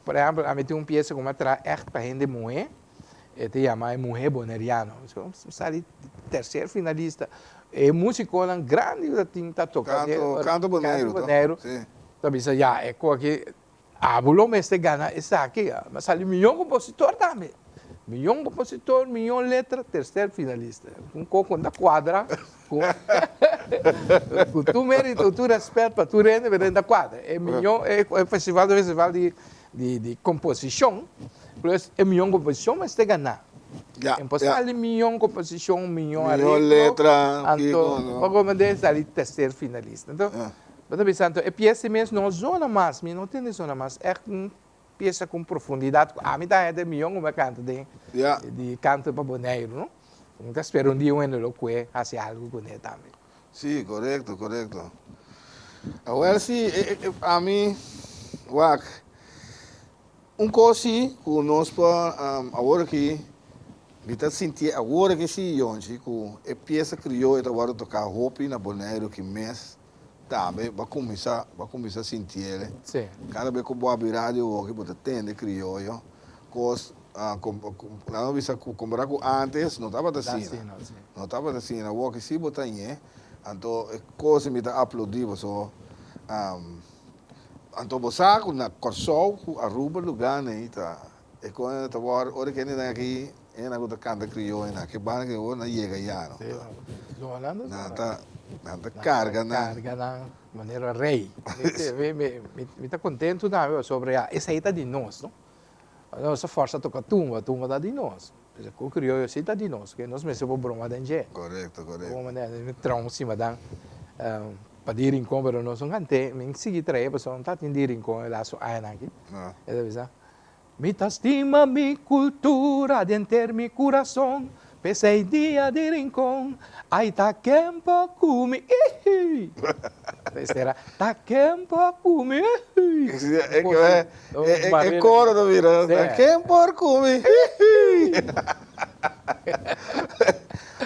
por ehempel, ami tin un piesa ku mi a traha ègt pa hende muhé, e ta yama E Muhé Boneriano. So, mi sali terser finalista. E músikonan grandi ku ta tin ta toka Kanto, Kanto Boneiru, Kanto Boneiru, ta bisa, ya, e ku aki, abo lo mester gana esaki. Mi a sali mihó kompositor tambe. Miyon kompositor, miyon letra, tercer finalista. Un koko no ta kuadra ku ku tur merito, tur rèspèt pa tur hende, pero no ta kuadra. E miyon, e festival ta festival di di di komposishon, plus e miyon komposishon mester ganá. Ya, En por ya. sali miyon komposishon, miyon Miyon areglo, letra, anto kiko, no. bo komende sali tercer finalista. Anto, bo ta bisa anto e piesa mes no zona mas, mi no tende zona mas, ègt un Piensa ku un profundidat ku ami ta hende mion ku mi a kanta den di kanto pa Boneiru no. Mi ta spera un dia un hende lo kue hasi algu kuné tambe. Sí, korekto, korekto. Awel sí, ami wak un kos sí ku nos por awor aki mi ta sintié awor aki sí Yonchi ku e piesa krioyo ta wòrdu toká hopi na Boneiru ki mes. Tambe bo a cuminsa, bo a cuminsa sintiele. Sí. Cada bes cu bo abri radio hoki bo ta tende crioyo, cos nan a bisa cu compara cu antes no tabata asina. No tabata asina, awoki si bo ta ñe, anto e cos mi ta aplaudi paso anto bo sa cu na Corsou cu Aruba lugar nan ta E kon ta wòrdu ora ku hende aki hende ku ta kanta krioyo na ki banda ku ora nan yega ya no. Nan ta nan ta karga nan. Karga nan manera rei. Mi ta kontentu tambe pasobra ya esei ta di nos no. Nos ta fòrsa toka tumba, tumba ta di nos. Ku krioyo si ta di nos, ke nos mester por broma den dje. Korekto, korekto. Bon manera mi traha un simadan pa di Rincon pero nos no kant'é, mi sigui trae pasobra no ta tin di Rincon e lastu añanan aki. E ta bisa. Mi ta stima mi kultura denter mi kurason, p'esei dia di Rincon, ai ta ken por ku mi, ihi. Esera, ta ken por ku mi, ihi. E koro ta bira, ta ken por ku mi, ihi.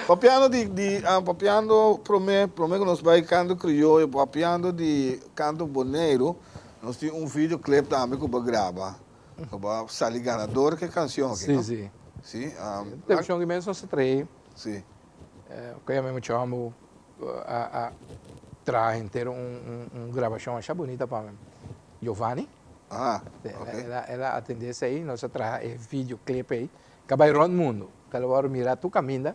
Papiando di, di, papiando prome, prome ku nos bai kanto krioyo, papiando di kanto Boneiru, Nos tin un video clip tambe cu bo a graba, cu bo a sali ganador cu e cancion aki, no? Si, si. Si? E cancion aki mes nos a trae. Si. Cu e mi chombo a traha henter un grabacion asha bunita pa Giovanni. Ah, ok. El a atende esey, nos a traha e video clip ey, cu a bay rond mundo, cu el a worde mira tur caminda.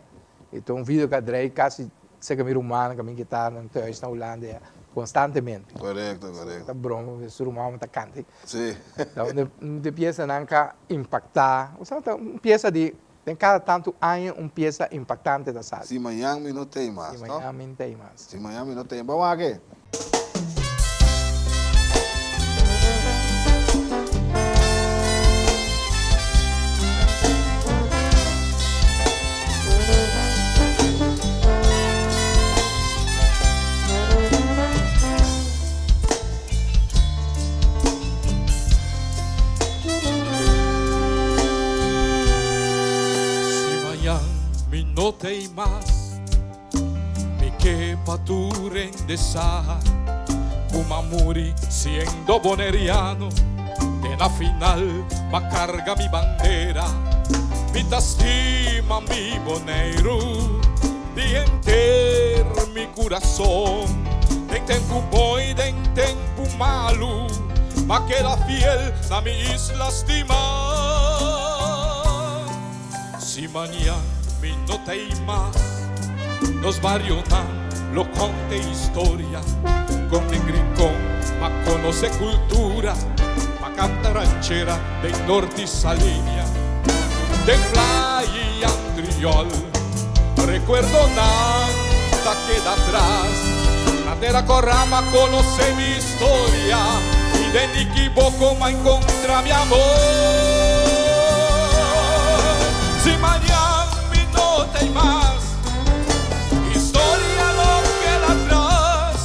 E ta un video cu a draai casi cerca mi rumannan cu mi guitarra nan thuis na Hulanda ya constantemente. Correcto, correcto. Ta broma, su rumannan ta canta. Si. Ta un di piesanan cu a impacta, osea ta un piesa di den cada tanto aña un piesa impactante ta sali. Si mañan mi no tey mas, Si mañan mi no tey mas. Si mañan mi no tey. Bo wak e. Si mañan mi no t'ey mas. Mi ke pa tur hende sa ku m'a muri siendo boneriano. Te na final m'a karga mi bandera. Mi ta stima mi Boneiru di henter mi kurason. Den tempu bon i den tempu malu m'a keda fiel na mi isla stimá. Si mañan mi no ta ei mas, nos barionan lo konta e historia kon den Rincon m'a konosé kultura, m'a kanta ranchera den Norte Saliña, den Playa i Antriol. Rekuerdonan ta keda atras, na tera kòrá m'a konosé mi historia i den Nikiboko m'a enkontrá mi amor. Si mañan mi no ta ei mas, historia lo keda atras.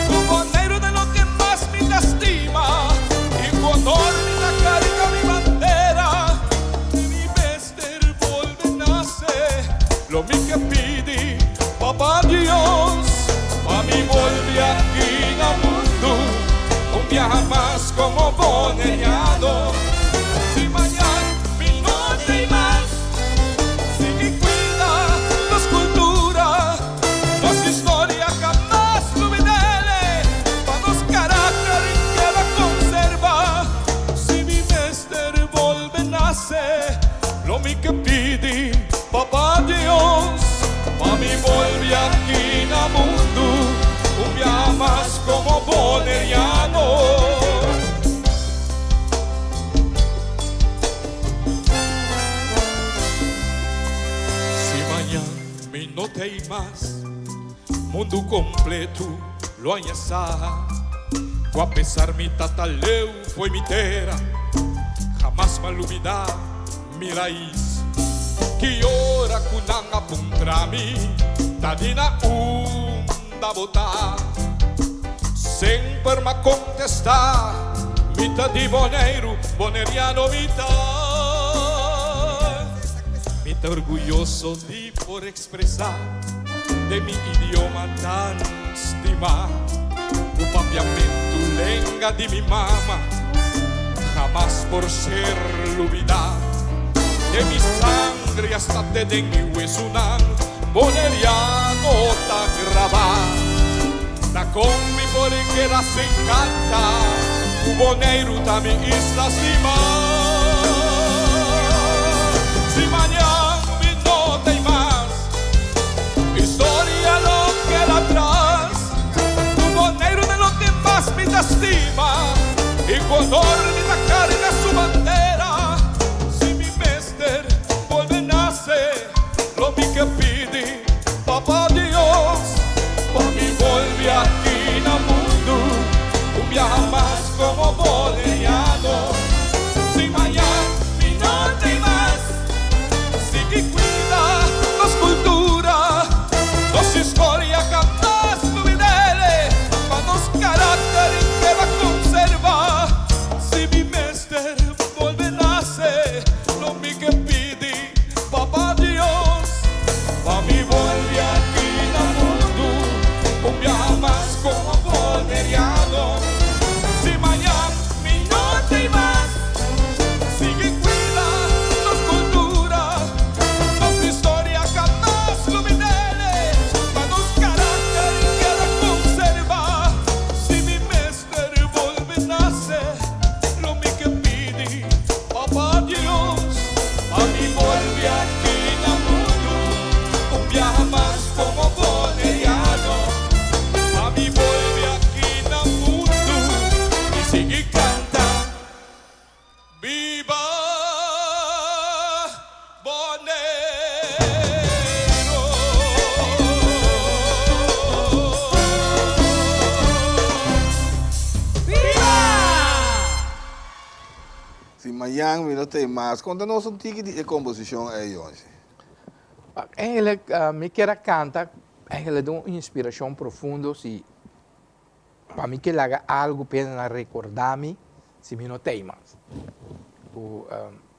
Ku Boneiru ta loke mas mi ta stima i ku honor mi ta karga mi bandera. Si mi mester bolbe nase, lo mi ke pidi Papa Dios pa mi bolbe aki na mundu un biaha mas komo boneriano. Si mañan mi no t'ei mas, sigui cuida. t'ei mas, mundu kompletu lo haña sa ku apesar mi ta ta leu fo'i mi tera, hamas m'a lubidá mi rais. Ki ora ku nan a puntra mi ta di na unda bo ta, semper m'a kontestá, Mi ta di Boneiru, boneriano mi ta. Mi ta orguyoso di por ekspresá den mi idioma tan stimá ku papiamentu lenga di mi mama hamas por ser lubidá. Den mi sangre hasta te den mi huesunan boneriano ta grabá. Ta kon mi por keda sin kanta ku Boneiru ta mi isla stimá? Si mañan mi no t'ei mas, historia lo keda atras. Ku Boneiru ta loke mas mi ta stima i ku honor mi ta karga su bandera. Si mi mester bolbe nase, lo mi ke pidi Papa Dios pa mi bolbe aki na mundu un biaha mas komo boneriano. Si mañan mi no t'ei mas, sigui kuida nos kultura, nos historia jamas lubid'el, pa nos karakter keda konservá. Si mi mester bolbe nase, lo mi ke pidi Papa Dios, pa mi bolbe aki na mundu un biaha mas komo boneriano. Si mañan mi no t'ei mas, sigui kuida nos kultura, nos historia jamas lubid'el, pa nos karakter keda konservá. Si mi mester bolbe nase, lo mi ke pidi Papa Dios, pa mi bolbe aki na mundu un biaha mas komo boneriano. Pa mi bolbe aki na mundu i sigui kanta, Biba Boneiru! Biba! Si mañan mi no t'ei mas. Konta nos un tiki di e komposishon ei, Yonshi. Eigenlijk mi kier a kanta eigenlijk den un inspirashon profundo si pa mi ke laga algu p'e nan rekorda mi si mi no t'ei mas. Ku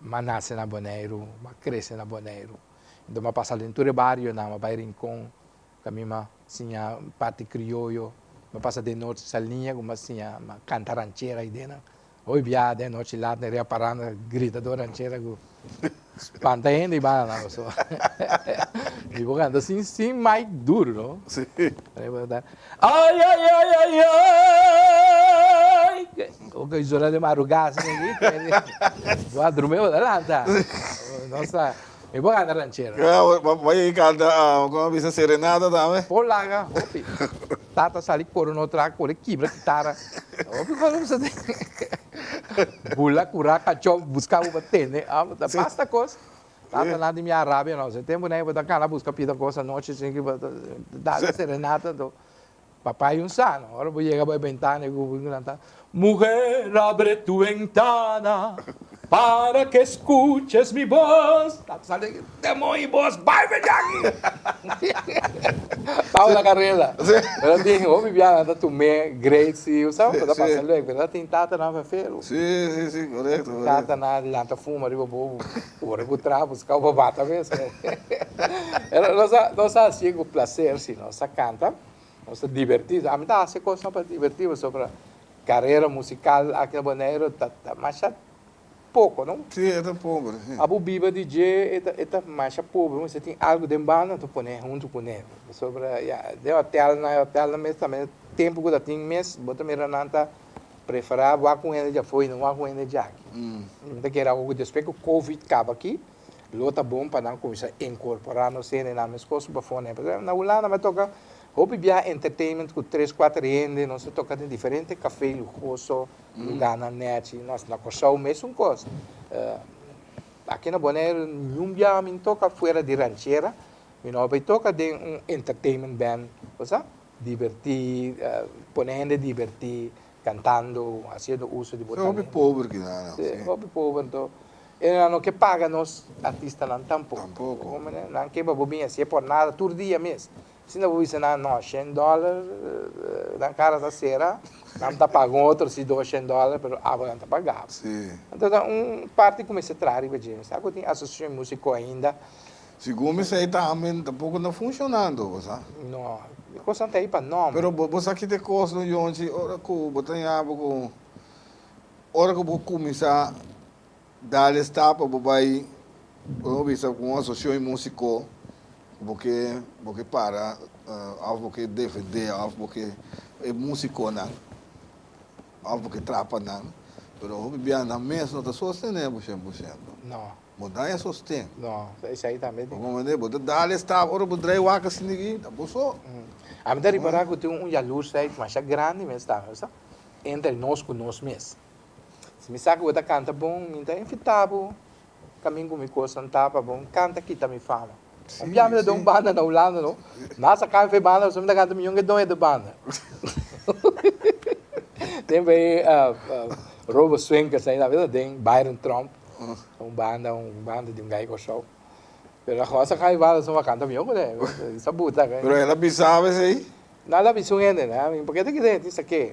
m'a nase na Boneiru, m'a krese na Boneiru. Enton m'a pasa den tur e barionan, m'a bai Rincon, Ka mi m'a siña parti krioyo, m'a pasa den nochi saliña ku m'a siña m'a kanta ranchera ei den nan. Hopi bia den nochi lat nan ria paranda grita tur ranchera ku spanta hende ei banda nan pasobra mi por kanta sin sin mic duru no. Ay ay ay ay ay Oke zona den madrugá asina aki bo a drumi bo ta lanta nos ta Mi por canta ranchera. Bo a yega canta como a bisa serenata tambe? Por laga hopi. Tata sali kore no tra kore kibra kitara. Hopi cosa bo sa tin. Bula cura cacho busca bo pa tene. Ta basta cos. Tata nan di mi a rabia nos. E tempo nan bo ta cana busca pida cos anochi sin ki bo ta dal serenata anto Papá y un sano. Ora bo yega bo e bentana y bo lanta, Mujer, abre tu ventana para que escuches mi voz. Ta sali demonio y voz, bai fe djaki! Taba na carrera. Pero tin hopi biaha nan ta tum'é great si, bo sa, ta pasa leuk. Pero ta tin tatanan fefelu. Sí, sí, sí, correcto, correcto. Tatanan lanta fuma riba bo, ora cu traha busca bo bata mes. Pero nos a, nos a hacié cu placer si, nos a canta. Nos ta divertí. Ami ta hasi kosnan pa divertí pasobra karera musikal aki na Boneiru ta ta masha poko, no? Sí, e ta pober, sí. Abo biba di dje e ta e ta masha pober. Mester tin algu den banda ta pone huntu kuné. Pasobra ya den hotelnan e hotelnan mes tambe tempu ku ta tin mes bo ta mira nan ta preferá wak un hende djafó i no wak un hende djaki. Mi ta kere awor ku despues ku covid kaba aki Lo ta bon pa nan kuminsá inkorporá nos hendenan meskos ku pafó nan. Pasobra na Hulanda mi a toka hopi biaha entertainment ku tres kuater hende, nos a toka den diferente kafé luhoso, lugánan nèchi. Nos na Kòrsou mesun kos. Aki na Boneiru niun biaha mi no toka fuera di ranchera. Mi no a bai toca den un entertainment band, bo sa, diverti, pone hende diverti, cantando, haciendo uso di bo talento. Hopi pober kina nan. Si, hopi pober anto e nan no ke paga nos artistanan tampoco. Tampoco. Nan ke pa bo bin hacié por nada tur dia mes. Asina bo bisa nan, no, shen dòler, nan kara ta sera, nan ta paga un otro si dos shen dòler, pero abo nan ta paga. Sí. Anto ta un parti ku mester traha riba dje. Mi sa ku tin asosiashon di músiko ainda. Segun mi sa e tambe tampoko no funshonando, bo sa. No, e kosnan ta ei pa nòmber. Pero bo sa kite kos no Yonchi, ora ku bo ta yaba ku, ora ku bo kuminsá Dal e stap pa bo bai bo bisa ku un asosiashon di músiko ku bo ke bo ke para òf bo ke defendé òf bo ke e músikonan òf bo ke traha pa nan pero hopi bia nan mes no ta sostené bo shen por shento. No. Bo daña sosten. No, esei tambe tin. Bo comprende? Bo ta dal e stap ora bo drei wak asin aki ta bo so. Ami ta ripará ku tin un yalursheid masha grandi mes tambe, sa, entre nos ku nos mes. Si mi sa ku bo ta kanta bon, mi ta invitá bo kamin ku mi kosnan ta pa bo kanta kita mi fama. Un bia mi ta den un banda na Hulanda no, nan a saka mi for e banda pasobra mi ta kanta mion ke doño di banda. Tempu ei Robo Swinkers ainda mi ta den Byron Tromp, un banda un banda di un gai Kòrsou. Pero nan a saka mi banda pasobra mi a kanta mion kuné, sa buta. Pero el a bisa bo esei? Nan ta bisa un hende, nan, mi por ke ta kita hende sa ke?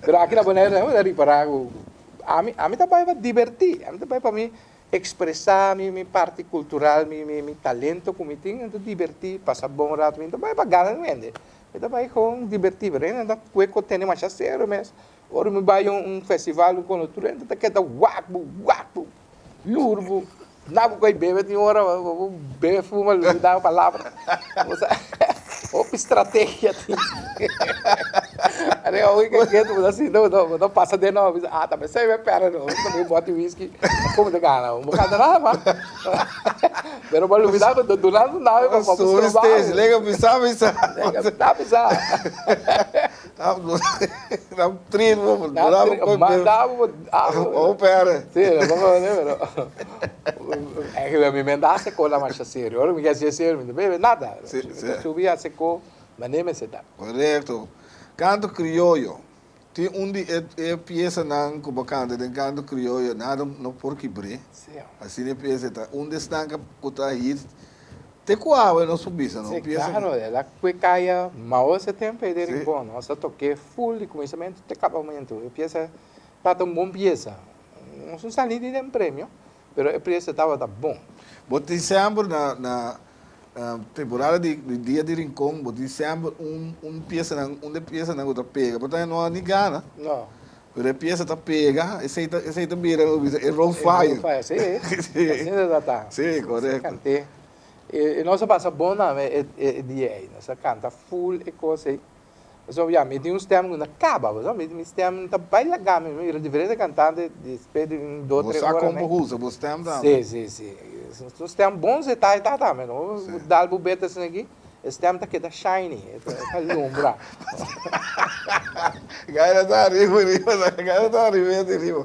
Pero aki na Bonaire nan ta ripara ku ami ami ta bai pa diberti, ami ta bai pa mi ekspresá mi mi parti kultural, mi mi mi talento ku mi tin, mi ta diberti, pasa bon rato, mi no ta bai pa gana un hende, mi ta bai kon diberti, pero hende ta kue ku tene masha serio mes, ora mi bai un festival ku tur hende ta keda wak bo wak bo. Lur bo na bo koy bebe tin ora bo bebe fuma lubida bo palabra. Hopi strategia tin. Are hopi ke ketu bo ta sinta bo ta pasa den nan bo bisa ah ta pesey mi a perde no mi ta bay boti whisky como ta gana bo canta nada mas pero bo a lubida bo ta duna su nave pa bo stroba bo. Lega bisa bisa. Lega bisa bisa. Nan trin bo duna bo koy bebe. Manda bo Oh pere. Sí, no pongo bebe, pero eigenlijk mi mente hace ko la masha serio. Ora mi ke hacié serio, mi no bebe nada. Sí, Mi sí. ta subi hace ko manera mester ta. Korekto. Kanto krioyo. Tin un di e e piesanan ku bo kanta den kanto krioyo nada no por kibr'é. Sí. Asina e piesa ta. Un di esnan ku ta hit te ku awe nos por bisa no. Sí, Piesa klaro. El a kue kaya mao ese tempo ei den Rincon. Nos a tok'é full di kuminsamentu te kabamentu. E piesa Tabata un bon piesa. Nos no sali di den premio, pero e piesa tabata bon. Bo tin semper na na temporada di dia di Rincon, bo tin semper un un piesanan, un de piesanan ku ta pega. Por tanto no a ni gana. No. Pero e piesa ta pega, esei ta esei ta bira bo bisa e road fire. E road fire, si. Si. Asina ta ta. Si, korekto. Kant'é. I nos a pasa bon tambe e dia ei. Nos a kanta full e kos ei. Pasobra ya mi tin un stem ku no kaba, pasobra mi mi stem ta bai laga mi, mi mira diferente kantante despues di un dos Bo tres sa ora kon bo usa bo stem tambe. Si, si, si. Un stem bon si ta e ta tambe, no bo dal bo beta asina aki, e stem ta keda shiny, e ta lumbra. Gaira ta ariba riba, gaira ta ariba di riba.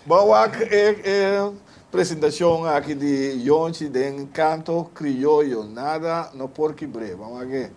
Bo wak e e presentashon aki di Yonchi den Kanto Krioyo, nada no por kibr'é. Bo wak e.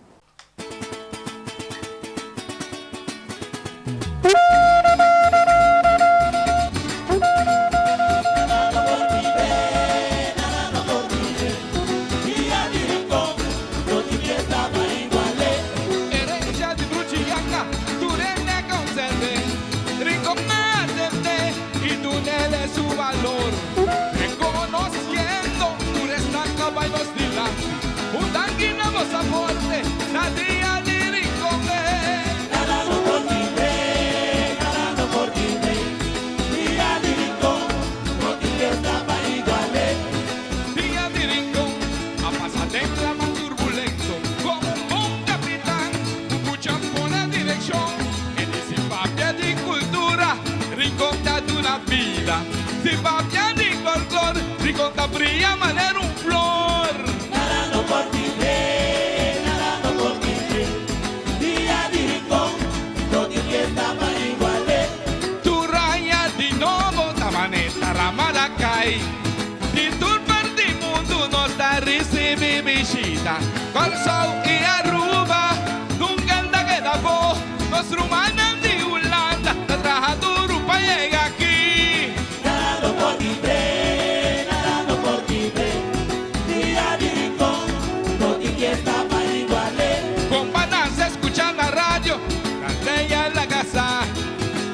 ella la casa.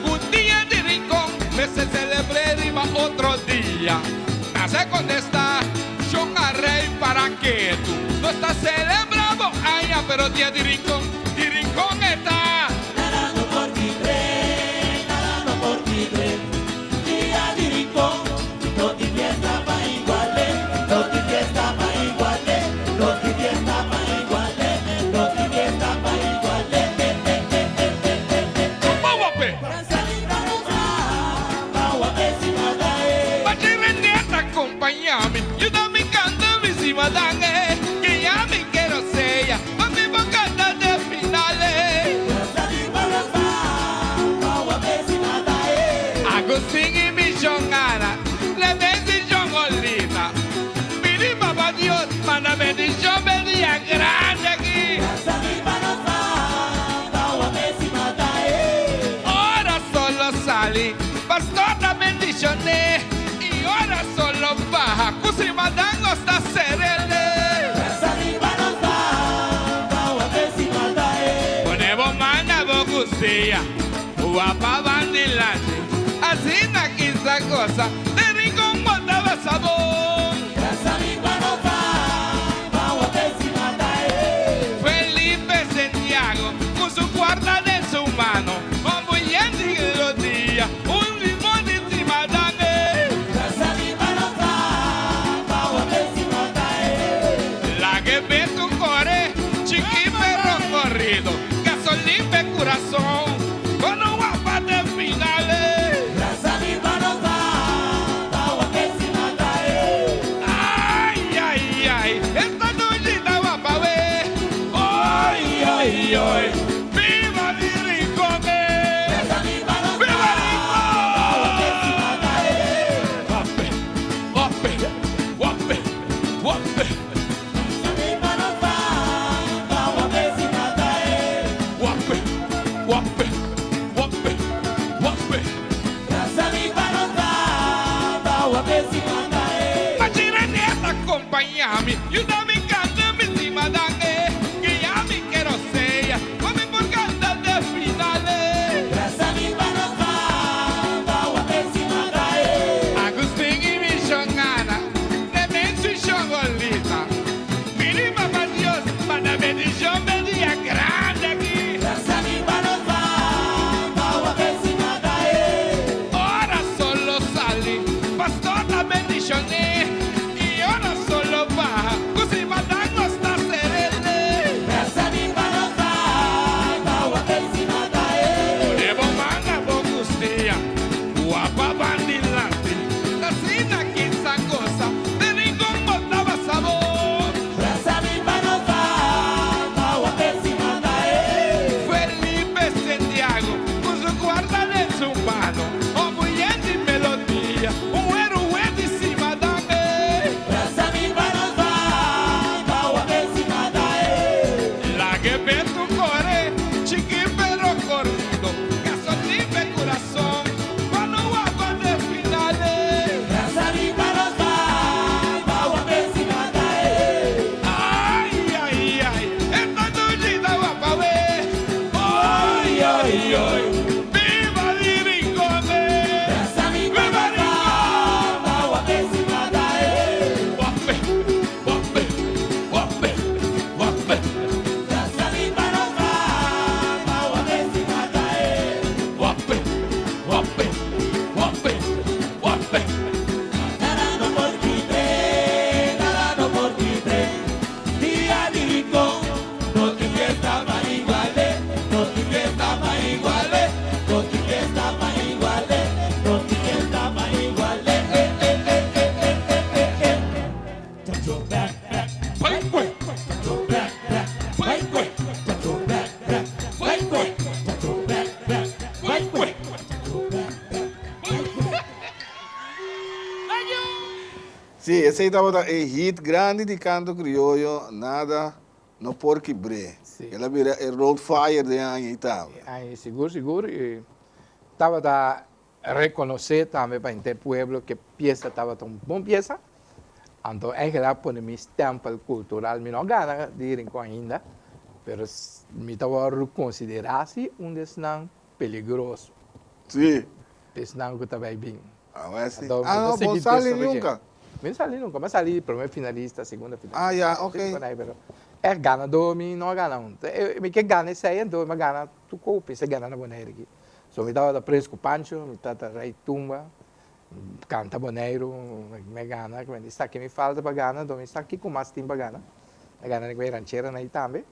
Un dia di Rincon mester celebr'é riba otro dia. Nace contesta, Shon a rey para ketu. Nos ta celebra bo aña pero dia di Rincon, di Rincon e ta. Nada no por kibr'é, nada no por kibr'é. Dia di Rincon, no tin fiesta pa igual'é, no tin fiesta pa igual'é, no tin fiesta pa igual'é, no tin fiesta pa igual'é, e e e e e e e. Bawape. Pachi René ta acompaña mi, yuda mi canta mi simadan eh, que ya mi quiero sea, pa mi por canta de final eh. Agustin y mi shon Ana, Clemencia y shon Olita, pidi Papa Dios manda bendicion p'e dia grandi aki. Ora solo sali, pastor ta bendicion'é, y ora solo baha, cu si madan nos ta serel'é. Pone bo man na bo custilla, wapa ban dilanti, asina kisa goza, den rincon bo ta basa bon. Felipe Santiago cu su cuarta den su mano, Bambuyente rodia, un ritmo di simadan. Laga e beto core, chiki pero corrido, gasolin p'e curason, con un wapa den final. Ay, ay, ay, esta nochi ta wapa we. Oy, oy, oy, viva mi Rincon. Viva Rincon! Wape, wape, wape, wape. Wape, wape, wape, wape. Pachi René ta acompaña mi, yuda mi canta mi simadan, que ya mi quiero sea, pa mi por canta de final. Agustin y mi shon Ana, Clemencio y shon Olita, pidi Papa Dios manda bendicion p'e dia grandi aki. Ora solo sali, pastor ta bendicion'é, y ora solo baha, cu simadan nos ta serel'é. Pone bo man na bo custilla, wapa ban dilanti, asina kisa goza, den Rincon bo ta basa bon. Felipe Santiago, cu su cuarta den su mano, obuyente melodia, un weru di simadan. Laga e beto core, chiki pero corrido, gasolin p'e curason, cuando wapa de final. Ay, ay, ay, esta nochi ta wapa we. Ay, ay, ay, viva mi Rincon. Viva Rincon! Wape, wape, wape, wape. Wape, wape, wape, wape. Nada no por kibr'é, nada no por kibr'é. Dia di Rincon, no tin fiesta pa igual'é, no tin fiesta pa igual'é, no tin fiesta pa igual'é, no tin fiesta pa igual'é. Eh, eh, eh, eh, eh, eh, eh, eh. Chacho back, back, Bai, bai, chacho back, back, bai, bai, chacho back, back, bai, bai, chacho back, back, bai, bai. chacho back, back. Si, esey tabata e hit grandi di Canto Crioyo, Nada No Por Kibr'é. El a bira e road fire den aña y tambe. Ay, sigur, sigur. Y tabata reconoce tambe pa henter pueblo cu pieza tabata un bon pieza. Anto eigenlijk a pone mi stempel cultural. Mi no a gana di Rincon ainda, pero Mi ta wòrdu konsiderá si un di esnan peligroso. Sí. Esnan ku ta bai bin. Ah, wè si. Ah, no, bo sali nunka? Mi no sali nunka. Mi a sali promé finalista, segundo finalista. Ah, ya, ok. Pero ègt ganadó mi no a gana un. Mi ke gana esei anto mi a gana tur kopi, esei gana na Bonaire aki. So mi tabata pres ku Pancho, mi tabata rei tumba, kanta Boneiru, mi a gana. Mi sa ke mi falta pa gana, anto mi sa kiko mas tin pa gana. Mi a gana e rancheranan ei tambe.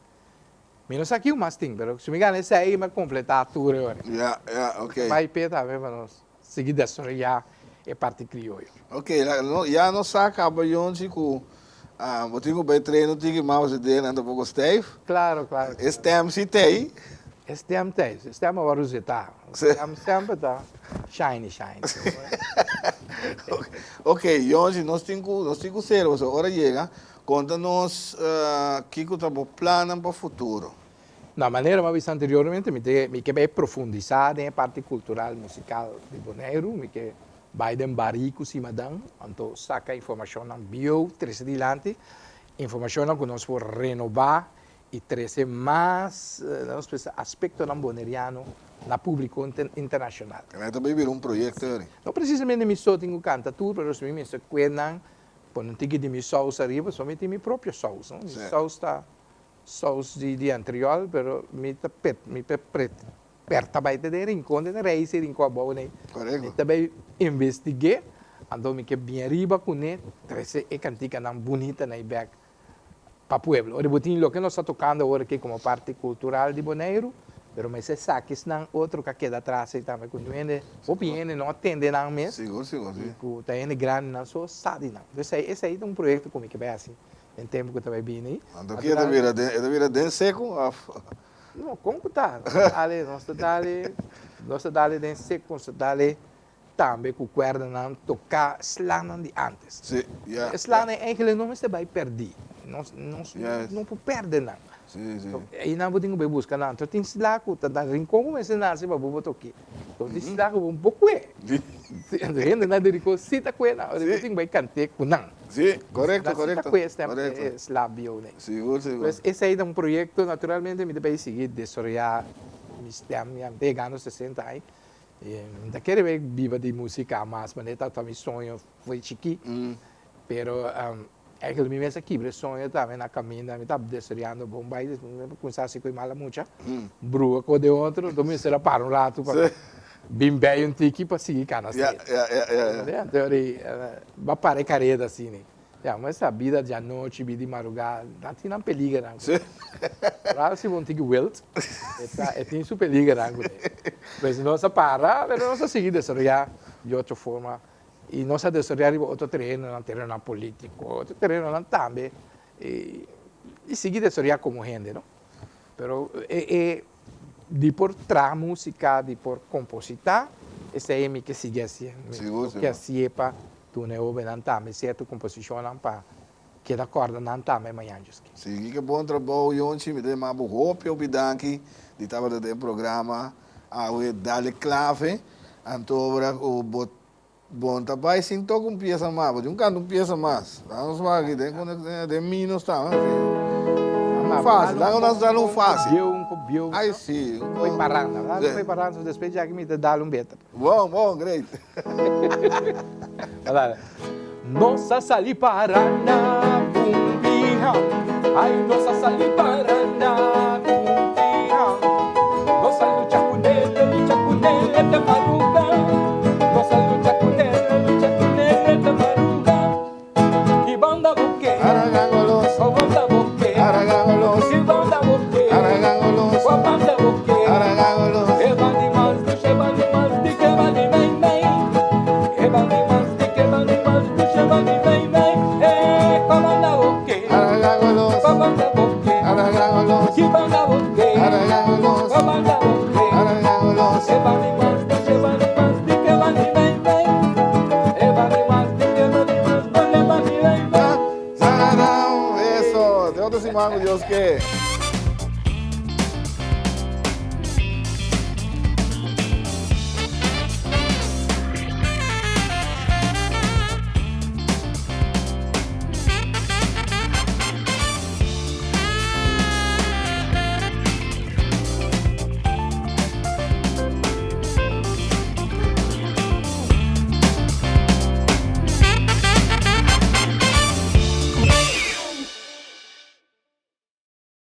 Mi no sa kiu mas tin, pero si mi gana esei mi a completá tur e ora. Ya, ya, ok. Bai p'e tambe pa nos sigui desaroyá e parti krioyo. Ok, ya nos sa kaba Yonchi ku bo tin ku bai train un tiki mas pasobra denan ta poko stijf. Klaro, klaro. E stem si t'ei. E stem t'ei, e stem a wòrdu zetá. Stem semper ta shiny shiny. Ok, Yonchi, nos tin ku, nos tin ku sera pasobra ora yega Konta nos kiko ta bo plannan pa futuro. Na manera mi a bisa anteriormente mi te mi ke bai profundisá den e parti kultural musikal di Boneiru, mi ke bai den barí ku Simadan, anto saka informashonnan bieu trese dilanti, informashonnan ku nos por renobá i trese mas nos bisa aspektonan boneriano na públiko internashonal. Kende ta bai bira un proyekto eri? No presisamente mi so tin ku kanta tur, pero si mi mester kue nan Pone un tiki di mi saus ariba, so mi tin mi propio saus, no? Mi saus ta saus di di antriol, pero mi ta pet, mi ta pret, perta bai te den rincon, den reis e rincon abou nei. Mi ta bai investigu'é, anto mi ke bin ariba kuné, trese e kantikanan bunita nei bèk pa pueblo. Ora bo tin loke nos ta tokando awor aki komo parti kultural di Boneiru, pero mester sa kisnan otro ku a keda atras ei tambe ku no hende, hopi hende no a tende nan mes i ku ta hende grandinan so sa di nan. Entonces esei ta un proyekto ku mi ke bai hasi den tempu ku ta bai bini. Anto ki e ta bira den, e ta bira den seku òf? No, kon ku ta? Nos ta dale, nos ta dale, nos ta dale den seku, nos ta dale Tambe ku kuerdanan toká slanan di ántes. Sí, ya. E slanan eigenlijk no mester bai pèrdí. Nos, nos no por pèrdè nan. Sí, sí. Einan bo tin ku bai buska nan. Anto tin sla ku ta na Rincon ku mester nase pa bo por tok'é. Anto tin sla ku bo no por kue. Sí. Anto hendenan di Rincon sí ta kue nan. Ora bo tin ku bai kant'é ku nan. Sí, korekto, korekto. Nan sí ta kue e sla bieu nei. Sigur, sigur. Pues esei ta un proyekto, naturalmente mi ta bai sigui desaroyá mi stèm. Mi ta yegando sesenta aña. Mi ta kere bay biba di musica mas, manera tabata mi soño fo'i chikí. Pero eigenlijk mi mes a kibra e soño tambe na caminda, mi tabata desaroyando bon bay, despues mi a cuminsa haci cu e mala mucha, bruha cu de otro, enton mi mester a para un rato pa bin bay un tiki pa sigui cana straight. Anto bo a para e careda asina. Ya, ma esa bida di anochi, bida di maruga, nan tin nan peligernan ku nan. Vooral si bo un tiki wild, e ta, e tin su peligernan ku nan. Pues nos a para, pero nos a sigui desaroyá di otro forma i nos a desaroyá riba otro terenonan, terenonan polítiko, otro terenonan tambe, i sigui desaroyá komo hende, no. Pero e, e di por traha músika, di por kompositá, esei mi ke sigui hasié. Mi ke hasié pa Duna e hobennan tambe sierto komposishonnan pa keda kòrda nan tambe mañan djuski. Sigui ke bon trabou Yonchi, mi ta yama bo hopi hopi danki di tabata den programa awe Dale Clave, anto ora ku bo bon ta bai sin toka un piesa mas, bo tin un kanta un piesa mas, nos wak aki den den mi nos ta un fácil, laga nos dal un fácil, ay si, un koi paranda, un koi paranda, despues djaki mi ta dal un beter. Bon, bon, great. Nos a sali paranda, bumbiha. Ay, nos a sali paranda.